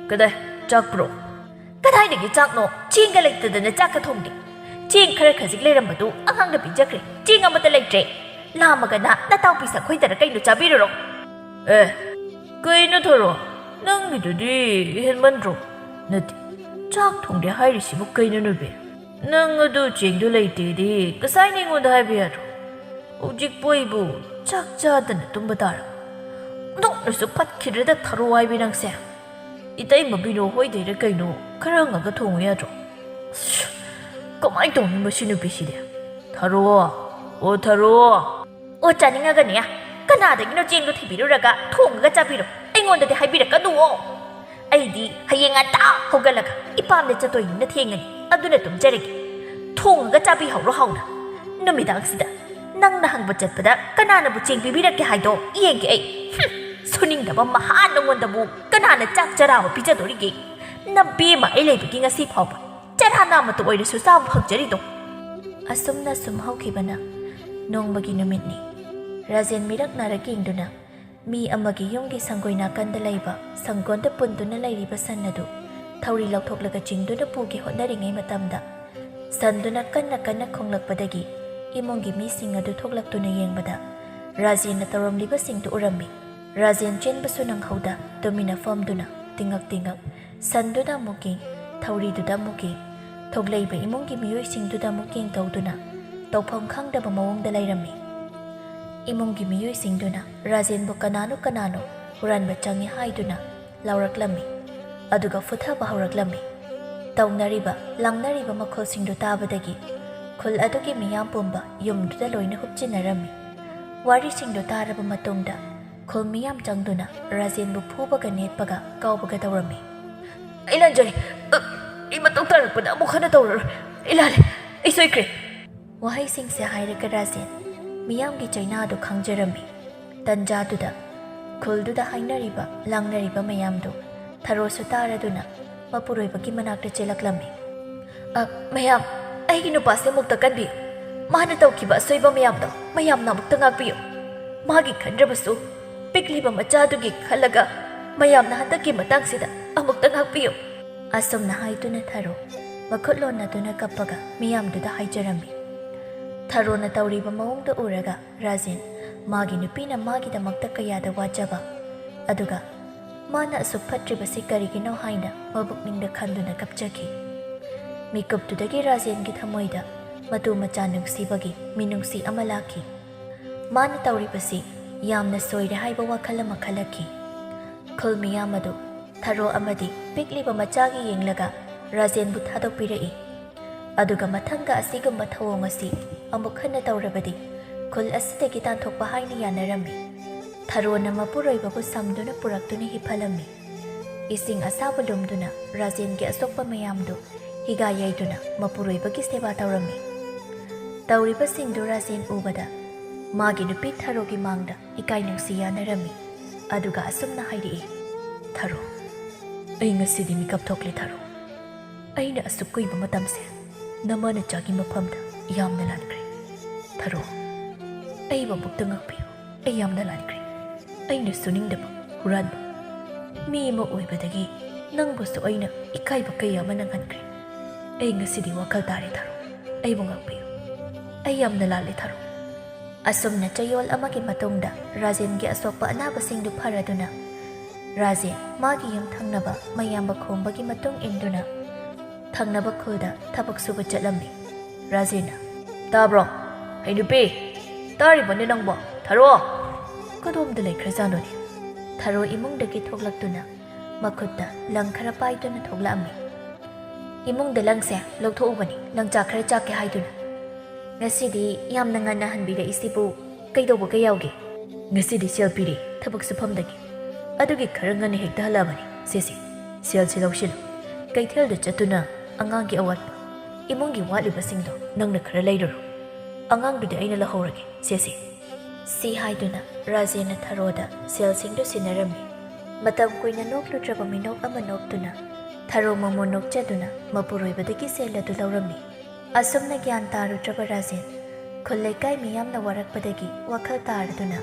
ꯀꯗꯥꯏ? ꯆꯥꯛ ꯄꯨꯔꯛꯑꯣ꯫ ꯀꯗꯥꯏꯗꯒꯤ ꯆꯥꯛꯅꯣ? ꯆꯦꯡꯒ ꯂꯩꯇꯗꯅ ꯆꯥꯛꯀ ꯊꯣꯡꯗꯦ꯫ ꯆꯦꯡ ꯈꯔ ꯈꯖꯤꯛ ꯂꯩꯔꯝꯕꯗꯨ ꯑꯉꯥꯡꯗ ꯄꯤꯖꯈ꯭ꯔꯦ꯫ ꯆꯦꯡ ꯑꯃꯠꯇ ꯂꯩꯇ꯭ꯔꯦ꯫ ꯂꯥꯝꯃꯒꯅ ꯅꯇꯥꯎ ꯄꯤꯁꯛ ꯈꯣꯏꯗꯔ ꯀꯩꯅꯣ ꯆꯥꯕꯤꯔꯨꯔꯣ꯫ ꯑꯦ, ꯀꯩꯅꯣ ꯊꯔꯣ? ꯅꯪꯒꯤꯗꯨꯗꯤ ꯍꯦꯟꯃꯟꯗ꯭ꯔꯣ? ꯅꯠꯇꯦ, ꯆꯥꯛ ꯊꯣꯡꯗꯦ ꯍꯥꯏꯔꯤꯁꯤꯕꯨ ꯀꯩꯅꯣ ꯅꯨꯄꯤ? ꯅꯪ ꯑꯗꯨ ꯆꯦꯡꯗꯨ ꯂꯩꯇꯦꯗꯤ ꯉꯁꯥꯏꯅ ꯑꯩꯉꯣꯟꯗ ꯍꯥꯏꯕ ꯌꯥꯗ꯭ꯔꯣ? ꯍꯧꯖꯤꯛꯄꯨ ꯑꯩꯕꯨ ꯆꯥꯛ ꯆꯥꯗꯅ ꯇꯨꯝꯕ ꯇꯥꯔꯕ? ꯑꯣꯟꯊꯣꯛꯅꯁꯨ ꯐꯠꯈꯤꯗ꯭ꯔꯦꯗ ꯊꯔꯣ ꯍꯥꯏꯕꯤ ꯅꯪꯁꯦ꯫ ꯏꯇꯩꯃ ꯕꯤꯅꯣ ꯍꯣꯏꯗꯩꯔ ꯀꯩꯅꯣ ꯈꯔ ꯍꯪꯉꯒ ꯊꯣꯡꯉꯨ ꯌꯥꯗ꯭ꯔꯣ? ꯑꯁ, ꯀꯃꯥꯏꯅ ꯇꯧꯅꯤ ꯃꯁꯤ ꯅꯨꯄꯤꯁꯤꯗꯤ? ꯊꯔꯣ, ꯑꯣ ꯊꯔꯣ꯫ ꯑꯣ, ꯆꯥꯅꯤꯡꯉꯒꯅꯦ, ꯀꯅꯥꯗꯒꯤꯅꯣ ꯆꯦꯡꯗꯣ ꯊꯤꯕꯤꯔꯨꯔꯒ ꯊꯣꯡꯉꯒ ꯆꯥꯕꯤꯔꯣ꯫ ꯑꯩꯉꯣꯟꯗꯗꯤ ꯍꯥꯏꯕꯤꯔꯛꯀꯅꯨꯋꯣ꯫ ꯑꯩꯗꯤ ꯍꯌꯦꯡ ꯉꯟꯇꯥ ꯍꯧꯒꯠꯂꯒ ꯏꯄꯥꯝꯗ ꯆꯠꯇꯣꯏꯅꯤꯅ ꯊꯦꯡꯉꯅꯤ꯫ ꯑꯗꯨꯅ ꯇꯨꯝꯖꯔꯒꯦ꯫ ꯊꯣꯡꯉꯒ ꯆꯥꯕꯤꯍꯧꯔꯣ ꯍꯥꯎꯅ꯫ ꯅꯨꯃꯤꯗꯥꯡꯁꯤꯗ ꯅꯪꯅ ꯍꯪꯕ ꯆꯠꯄꯗ ꯀꯅꯥꯅꯕꯨ ꯆꯦꯡ ꯄꯤꯕꯤꯔꯛꯀꯦ ꯍꯥꯏꯗꯣ ꯌꯦꯡꯒꯦ ꯑꯩ꯫ ꯍꯨꯝ, ꯁꯨꯅꯤꯡꯗꯕ ꯃꯍꯥ ꯅꯉꯣꯟꯗꯕꯨ ꯀꯅꯥꯅ ꯆꯥꯛ ꯆꯔꯥ ꯑꯃ ꯄꯤꯖꯗꯣꯔꯤꯒꯦ? ꯅꯕꯦꯝꯃ ꯑꯩ ꯂꯩꯕꯒꯤ ꯉꯁꯤ ꯐꯥꯎꯕ ꯆꯔꯥ ꯅꯥꯝꯃꯇ ꯑꯣꯏꯔꯁꯨ ꯆꯥꯕ ꯐꯪꯖꯔꯤꯗꯣ꯫ ꯑꯁꯨꯝꯅ ꯁꯨꯝ ꯍꯧꯈꯤꯕꯅ ꯅꯣꯡꯃꯒꯤ ꯅꯨꯃꯤꯠꯅꯤ꯫ ꯔꯥꯖꯦꯟ ꯃꯤꯔꯛ ꯅꯥꯔꯛ ꯌꯦꯡꯗꯨꯅ ꯃꯤ ꯑꯃꯒꯤ ꯌꯨꯝꯒꯤ ꯁꯪꯒꯣꯏ ꯅꯥꯀꯟꯗ ꯂꯩꯕ ꯁꯪꯒꯣꯟꯗ ꯄꯨꯟꯗꯨꯅ ꯂꯩꯔꯤꯕ ꯁꯟ ꯑꯗꯨ ꯊꯧꯔꯤ ꯂꯧꯊꯣꯛꯂꯒ ꯆꯤꯡꯗꯨꯅ ꯄꯨꯒꯦ ꯍꯣꯠꯅꯔꯤꯉꯩ ꯃꯇꯝꯗ, ꯁꯟꯗꯨꯅ ꯀꯟꯅ ꯀꯟꯅ ꯈꯣꯡꯂꯛꯄꯗꯒꯤ ꯏꯃꯨꯡꯒꯤ ꯃꯤꯁꯤꯡ ꯑꯗꯨ ꯊꯣꯛꯂꯛꯇꯨꯅ ꯌꯦꯡꯕꯗ, ꯔꯥꯖꯦꯟꯅ ꯇꯧꯔꯝꯂꯤꯕꯁꯤꯡꯗꯨ ꯎꯔꯝꯃꯤ꯫ ꯔꯥꯖꯦꯟ ꯆꯦꯟꯕꯁꯨ ꯅꯪꯍꯧꯗ ꯇꯨꯃꯤꯟꯅ ꯐꯝꯗꯨꯅ ꯇꯤꯡꯉꯛ ꯇꯤꯡꯉꯛ ꯁꯟꯗꯨꯗ ꯑꯃꯨꯛ ꯌꯦꯡ, ꯊꯧꯔꯤꯗꯨꯗ ꯑꯃꯨꯛ ꯌꯦꯡ, ꯊꯣꯛꯂꯛꯏꯕ ꯏꯃꯨꯡꯒꯤ ꯃꯤꯑꯣꯏꯁꯤꯡꯗꯨꯗ ꯑꯃꯨꯛ ꯌꯦꯡ ꯇꯧꯗꯨꯅ ꯇꯧꯐꯝ ꯈꯪꯗꯕ ꯃꯑꯣꯡꯗ ꯂꯩꯔꯝꯃꯤ꯫ ꯏꯃꯨꯡꯒꯤ ꯃꯤꯑꯣꯏꯁꯤꯡꯗꯨꯅ ꯔꯥꯖꯦꯟꯕꯨ ꯀꯅꯥꯅꯣ ꯀꯅꯥꯅꯣ ꯍꯨꯔꯥꯟꯕ ꯆꯪꯏ ꯍꯥꯏꯗꯨꯅ ꯂꯥꯎꯔꯛꯂꯝꯃꯤ, ꯑꯗꯨꯒ ꯐꯨꯊꯕ ꯍꯧꯔꯛꯂꯝꯃꯤ꯫ ꯇꯧꯅꯔꯤꯕ ꯂꯥꯡꯅꯔꯤꯕ ꯃꯈꯣꯜꯁꯤꯡꯗꯨ ꯇꯥꯕꯗꯒꯤ ꯈꯨꯜ ꯑꯗꯨꯒꯤ ꯃꯤꯌꯥꯝ ꯄꯨꯝꯕ ꯌꯨꯝꯗꯨꯗ ꯂꯣꯏꯅ ꯍꯨꯞꯆꯤꯟꯅꯔꯝꯃꯤ꯫ ꯋꯥꯔꯤꯁꯤꯡꯗꯨ ꯇꯥꯔꯕ ꯃꯇꯨꯡꯗ ꯈꯨꯜ ꯃꯤꯌꯥꯝ ꯆꯪꯗꯨꯅ ꯔꯥꯖꯦꯟꯕꯨ ꯐꯨꯕꯒ ꯅꯦꯠꯄꯒ ꯀꯥꯎꯕꯒ ꯇꯧꯔꯝꯃꯤ꯫ "ꯑꯩ ꯂꯥꯟꯖꯔꯦ꯫ ꯑ, ꯑꯩ ꯃꯇꯨꯡ ꯇꯥꯔꯛꯄꯗ ꯑꯃꯨꯛ ꯍꯟꯅ ꯇꯧꯔꯔꯣꯏ꯫ ꯑꯩ ꯂꯥꯜꯂꯦ꯫ ꯑꯩ ꯁꯣꯏꯈ꯭ꯔꯦ꯫" ꯋꯥꯍꯩꯁꯤꯡꯁꯦ ꯍꯥꯏꯔꯒ ꯔꯥꯖꯦꯟ ꯃꯤꯌꯥꯝꯒꯤ ꯆꯩꯅꯥꯗꯨ ꯈꯪꯖꯔꯝꯃꯤ꯫ ꯇꯟꯖꯥꯗꯨꯗ ꯈꯨꯜꯗꯨꯗ ꯍꯥꯏꯅꯔꯤꯕ ꯂꯥꯡꯅꯔꯤꯕ ꯃꯌꯥꯝꯗꯨ ꯊꯔꯣꯁꯨ ꯇꯥꯔꯗꯨꯅ ꯃꯄꯨꯔꯣꯏꯕꯒꯤ ꯃꯅꯥꯛꯇ ꯆꯦꯜꯂꯛꯂꯝꯃꯤ꯫ "ꯑ, ꯃꯌꯥꯝ, ꯑꯩꯒꯤ ꯅꯨꯄꯥꯁꯦ ꯑꯃꯨꯛꯇ ꯀꯟꯕꯤꯌꯨ꯫ ꯃꯥꯅ ꯇꯧꯈꯤꯕ ꯑꯁꯣꯏꯕ ꯃꯌꯥꯝꯗꯣ ꯃꯌꯥꯝꯅ ꯑꯃꯨꯛꯇ ꯉꯥꯛꯄꯤꯌꯨ꯫ ꯃꯥꯒꯤ ꯈꯟꯗ꯭ꯔꯕꯁꯨ ꯄꯤꯛꯂꯤꯕ ꯃꯆꯥꯗꯨꯒꯤ ꯈꯜꯂꯒ ꯃꯌꯥꯝꯅ ꯍꯟꯗꯛꯀꯤ ꯃꯇꯥꯡꯁꯤꯗ ꯑꯃꯨꯛꯇ ꯉꯥꯛꯄꯤꯌꯨ꯫" ꯑꯁꯨꯝꯅ ꯍꯥꯏꯗꯨꯅ ꯊꯔꯣ ꯃꯈꯨꯠ ꯂꯣꯟꯅꯗꯨꯅ ꯀꯞꯄꯒ ꯃꯤꯌꯥꯝꯗꯨꯗ ꯍꯥꯏꯖꯔꯝꯃꯤ꯫ ꯊꯔꯣꯅ ꯇꯧꯔꯤꯕ ꯃꯑꯣꯡꯗꯨ ꯎꯔꯒ ꯔꯥꯖꯦꯟ ꯃꯥꯒꯤ ꯅꯨꯄꯤꯅ ꯃꯥꯒꯤꯗꯃꯛꯇ ꯀꯌꯥꯗ ꯋꯥꯖꯕ, ꯑꯗꯨꯒ ꯃꯥꯅ ꯑꯁꯨꯛ ꯐꯠꯇ꯭ꯔꯤꯕꯁꯤ ꯀꯔꯤꯒꯤꯅꯣ ꯍꯥꯏꯅ ꯃꯕꯨꯛꯅꯤꯡꯗ ꯈꯟꯗꯨꯅ ꯀꯞꯆꯈꯤ꯫ ꯃꯤꯀꯨꯞꯇꯨꯗꯒꯤ ꯔꯥꯖꯦꯟꯒꯤ ꯊꯃꯣꯏꯗ ꯃꯇꯨ ꯃꯆꯥ ꯅꯨꯡꯁꯤꯕꯒꯤ ꯃꯤꯅꯨꯡꯁꯤ ꯑꯃ ꯂꯥꯛꯈꯤ꯫ ꯃꯥꯅ ꯇꯧꯔꯤꯕꯁꯤ ꯌꯥꯝꯅ ꯁꯣꯏꯔꯦ ꯍꯥꯏꯕ ꯋꯥꯈꯜ ꯑꯃ ꯈꯜꯂꯛꯈꯤ꯫ ꯈꯨꯜ ꯃꯤꯌꯥꯝ ꯑꯗꯨ ꯊꯔꯣ ꯑꯃꯗꯤ ꯄꯤꯛꯂꯤꯕ ꯃꯆꯥꯒꯤ ꯌꯦꯡꯂꯒ ꯔꯥꯖꯦꯟꯕꯨ ꯊꯥꯗꯣꯛꯄꯤꯔꯛꯏ꯫ ꯑꯗꯨꯒ ꯃꯊꯪꯒ ꯑꯁꯤꯒꯨꯝꯕ ꯊꯧꯑꯣꯡ ꯑꯁꯤ ꯑꯃꯨꯛ ꯍꯟꯅ ꯇꯧꯔꯕꯗꯤ ꯈꯨꯜ ꯑꯁꯤꯗꯒꯤ ꯇꯥꯟꯊꯣꯛꯄ ꯍꯥꯏꯅ ꯌꯥꯅꯔꯝꯃꯤ꯫ ꯊꯔꯣꯅ ꯃꯄꯨꯔꯣꯏꯕꯕꯨ ꯁꯝꯗꯨꯅ ꯄꯨꯔꯛꯇꯨꯅ ꯍꯤꯞꯍꯜꯂꯝꯃꯤ꯫ ꯏꯁꯤꯡ ꯑꯁꯥꯕ ꯂꯨꯝꯗꯨꯅ ꯔꯥꯖꯦꯟꯒꯤ ꯑꯁꯣꯛꯄ ꯃꯌꯥꯝꯗꯨ ꯍꯤꯒꯥ ꯌꯩꯗꯨꯅ ꯃꯄꯨꯔꯣꯏꯕꯒꯤ ꯁꯦꯕꯥ ꯇꯧꯔꯝꯃꯤ꯫ ꯇꯧꯔꯤꯕꯁꯤꯡꯗꯨ ꯔꯥꯖꯦꯟ ꯎꯕꯗ ꯃꯥꯒꯤ ꯅꯨꯄꯤ ꯊꯔꯣꯒꯤ ꯃꯥꯡꯗ ꯏꯀꯥꯏ ꯅꯨꯡꯁꯤ ꯌꯥꯅꯔꯝꯃꯤ꯫ ꯑꯗꯨꯒ ꯑꯁꯨꯝꯅ ꯍꯥꯏꯔꯛꯏ, "ꯊꯔꯣ, ꯑꯩ ꯉꯁꯤꯗꯤ ꯃꯤꯀꯞ ꯊꯣꯛꯂꯦ ꯊꯔꯣ꯫ ꯑꯩꯅ ꯑꯁꯨꯛ ꯀꯨꯏꯕ ꯃꯇꯝꯁꯦ ꯅꯃꯥ ꯅꯆꯥꯒꯤ ꯃꯐꯝꯗ ꯌꯥꯝꯅ ꯂꯥꯟꯈ꯭ꯔꯦ꯫ ꯊꯔꯣ, ꯑꯩꯕꯨ ꯑꯃꯨꯛꯇ ꯉꯥꯛꯄꯤꯌꯨ꯫ ꯑꯩ ꯌꯥꯝꯅ ꯂꯥꯟꯈ꯭ꯔꯦ꯫ ꯑꯩꯅ ꯁꯨꯅꯤꯡꯗꯕ ꯍꯨꯔꯥꯟꯕ ꯃꯤ ꯑꯃ ꯑꯣꯏꯕꯗꯒꯤ ꯅꯪꯕꯨꯁꯨ ꯑꯩꯅ ꯏꯀꯥꯏꯕ ꯀꯌꯥ ꯑꯃ ꯅꯪꯍꯟꯈ꯭ꯔꯦ꯫ ꯑꯩ ꯉꯁꯤꯗꯤ ꯋꯥꯈꯜ ꯇꯥꯔꯦ ꯊꯔꯣ꯫ ꯑꯩꯕꯨ ꯉꯥꯛꯄꯤꯌꯨ꯫ ꯑꯩ ꯌꯥꯝꯅ ꯂꯥꯜꯂꯦ ꯊꯔꯣ꯫" ꯑꯁꯨꯝꯅ ꯆꯌꯣꯜ ꯑꯃꯒꯤ ꯃꯇꯨꯡꯗ ꯔꯥꯖꯦꯟꯒꯤ ꯑꯁꯣꯛꯄ ꯑꯅꯥꯕꯁꯤꯡꯗꯨ ꯐꯔꯗꯨꯅ ꯔꯥꯖꯦꯟ ꯃꯥꯒꯤ ꯌꯨꯝ ꯊꯪꯅꯕ ꯃꯌꯥꯝꯕ ꯈꯣꯝꯕꯒꯤ ꯃꯇꯨꯡ ꯏꯟꯗꯨꯅ ꯊꯪꯅꯕ ꯈꯨꯜꯗ ꯊꯕꯛ ꯁꯨꯕ ꯆꯠꯂꯝꯃꯤ꯫ ꯔꯥꯖꯦꯟꯅ, "ꯇꯥꯕ꯭ꯔꯣ? ꯍꯩ ꯅꯨꯄꯤ, ꯇꯥꯔꯤꯕꯅꯦ ꯅꯪꯕꯣ? ꯊꯔꯣ!" "ꯀꯗꯣꯝꯗ ꯂꯩꯈ꯭ꯔꯖꯥꯠꯅꯣꯅꯦ?" ꯊꯔꯣ ꯏꯃꯨꯡꯗꯒꯤ ꯊꯣꯛꯂꯛꯇꯨꯅ ꯃꯈꯨꯠꯇ ꯂꯪ ꯈꯔ ꯄꯥꯏꯗꯨꯅ ꯊꯣꯛꯂꯛꯑꯝꯃꯤ꯫ "ꯏꯃꯨꯡꯗ ꯂꯪꯁꯦ ꯂꯧꯊꯣꯛꯎꯕꯅꯤ, ꯂꯪꯆꯥꯛ ꯈꯔ ꯆꯥꯛꯀꯦ ꯍꯥꯏꯗꯨꯅ꯫ ꯉꯁꯤꯗꯤ ꯌꯥꯝꯅ ꯉꯟꯅ ꯍꯟꯕꯤꯔꯛꯏꯁꯤꯕꯨ ꯀꯩꯗꯧꯕꯒ ꯌꯥꯎꯒꯦ?" "ꯉꯁꯤꯗꯤ ꯁꯦꯜ ꯄꯤꯔꯦ ꯊꯕꯛ ꯁꯨꯐꯝꯗꯒꯤ, ꯑꯗꯨꯒꯤ ꯈꯔ ꯉꯟꯅ ꯍꯦꯛꯇ ꯍꯜꯂꯛꯑꯕꯅꯤ꯫ ꯁꯦ ꯁꯦ, ꯁꯦꯜꯁꯤ ꯂꯧꯁꯤꯜꯂꯨ꯫ ꯀꯩꯊꯦꯜꯗ ꯆꯠꯇꯨꯅ ꯑꯉꯥꯡꯒꯤ ꯑꯋꯥꯠꯄ ꯏꯃꯨꯡꯒꯤ ꯋꯥꯠꯂꯤꯕꯁꯤꯡꯗꯣ ꯅꯪꯅ ꯈꯔ ꯂꯩꯔꯨꯔꯣ꯫ ꯑꯉꯥꯡꯗꯨꯗꯤ ꯑꯩꯅ ꯂꯧꯍꯧꯔꯒꯦ꯫ ꯁꯦ ꯁꯦ꯫" ꯁꯤ ꯍꯥꯏꯗꯨꯅ ꯔꯥꯖꯦꯟꯅ ꯊꯔꯣꯗ ꯁꯦꯜꯁꯤꯡꯗꯨ ꯁꯤꯟꯅꯔꯝꯃꯤ꯫ ꯃꯇꯝ ꯀꯨꯏꯅ ꯅꯣꯛꯂꯨꯗ꯭ꯔꯕ ꯃꯤꯅꯣꯛ ꯑꯃ ꯅꯣꯛꯇꯨꯅ ꯊꯔꯣ ꯃꯃꯣꯟ ꯅꯣꯛꯆꯗꯨꯅ ꯃꯄꯨꯔꯣꯏꯕꯗꯒꯤ ꯁꯦꯜ ꯑꯗꯨ ꯂꯧꯔꯝꯃꯤ꯫ ꯑꯁꯨꯝꯅ ꯒ꯭ꯌꯥꯟ ꯇꯥꯔꯨꯗ꯭ꯔꯕ ꯔꯥꯖꯦꯟ ꯈꯨꯜ ꯂꯩꯀꯥꯏ ꯃꯤꯌꯥꯝꯅ ꯋꯥꯔꯛꯄꯗꯒꯤ ꯋꯥꯈꯜ ꯇꯥꯔꯗꯨꯅ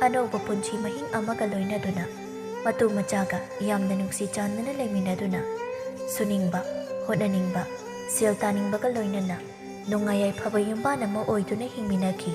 ꯑꯅꯧꯕ ꯄꯨꯟꯁꯤ ꯃꯍꯤꯡ ꯑꯃꯒ ꯂꯣꯏꯅꯗꯨꯅ ꯃꯇꯨ ꯃꯆꯥꯒ ꯌꯥꯝꯅ ꯅꯨꯡꯁꯤ ꯆꯥꯟꯅꯅ ꯂꯩꯃꯤꯟꯅꯗꯨꯅ ꯁꯨꯅꯤꯡꯕ, ꯍꯣꯠꯅꯅꯤꯡꯕ, ꯁꯦꯜ ꯇꯥꯅꯤꯡꯕꯒ ꯂꯣꯏꯅꯅ ꯅꯨꯡꯉꯥꯏ ꯌꯥꯏꯐꯕ ꯌꯨꯝꯕꯥꯟ ꯑꯃ ꯑꯣꯏꯗꯨꯅ ꯍꯤꯡꯃꯤꯟꯅꯈꯤ꯫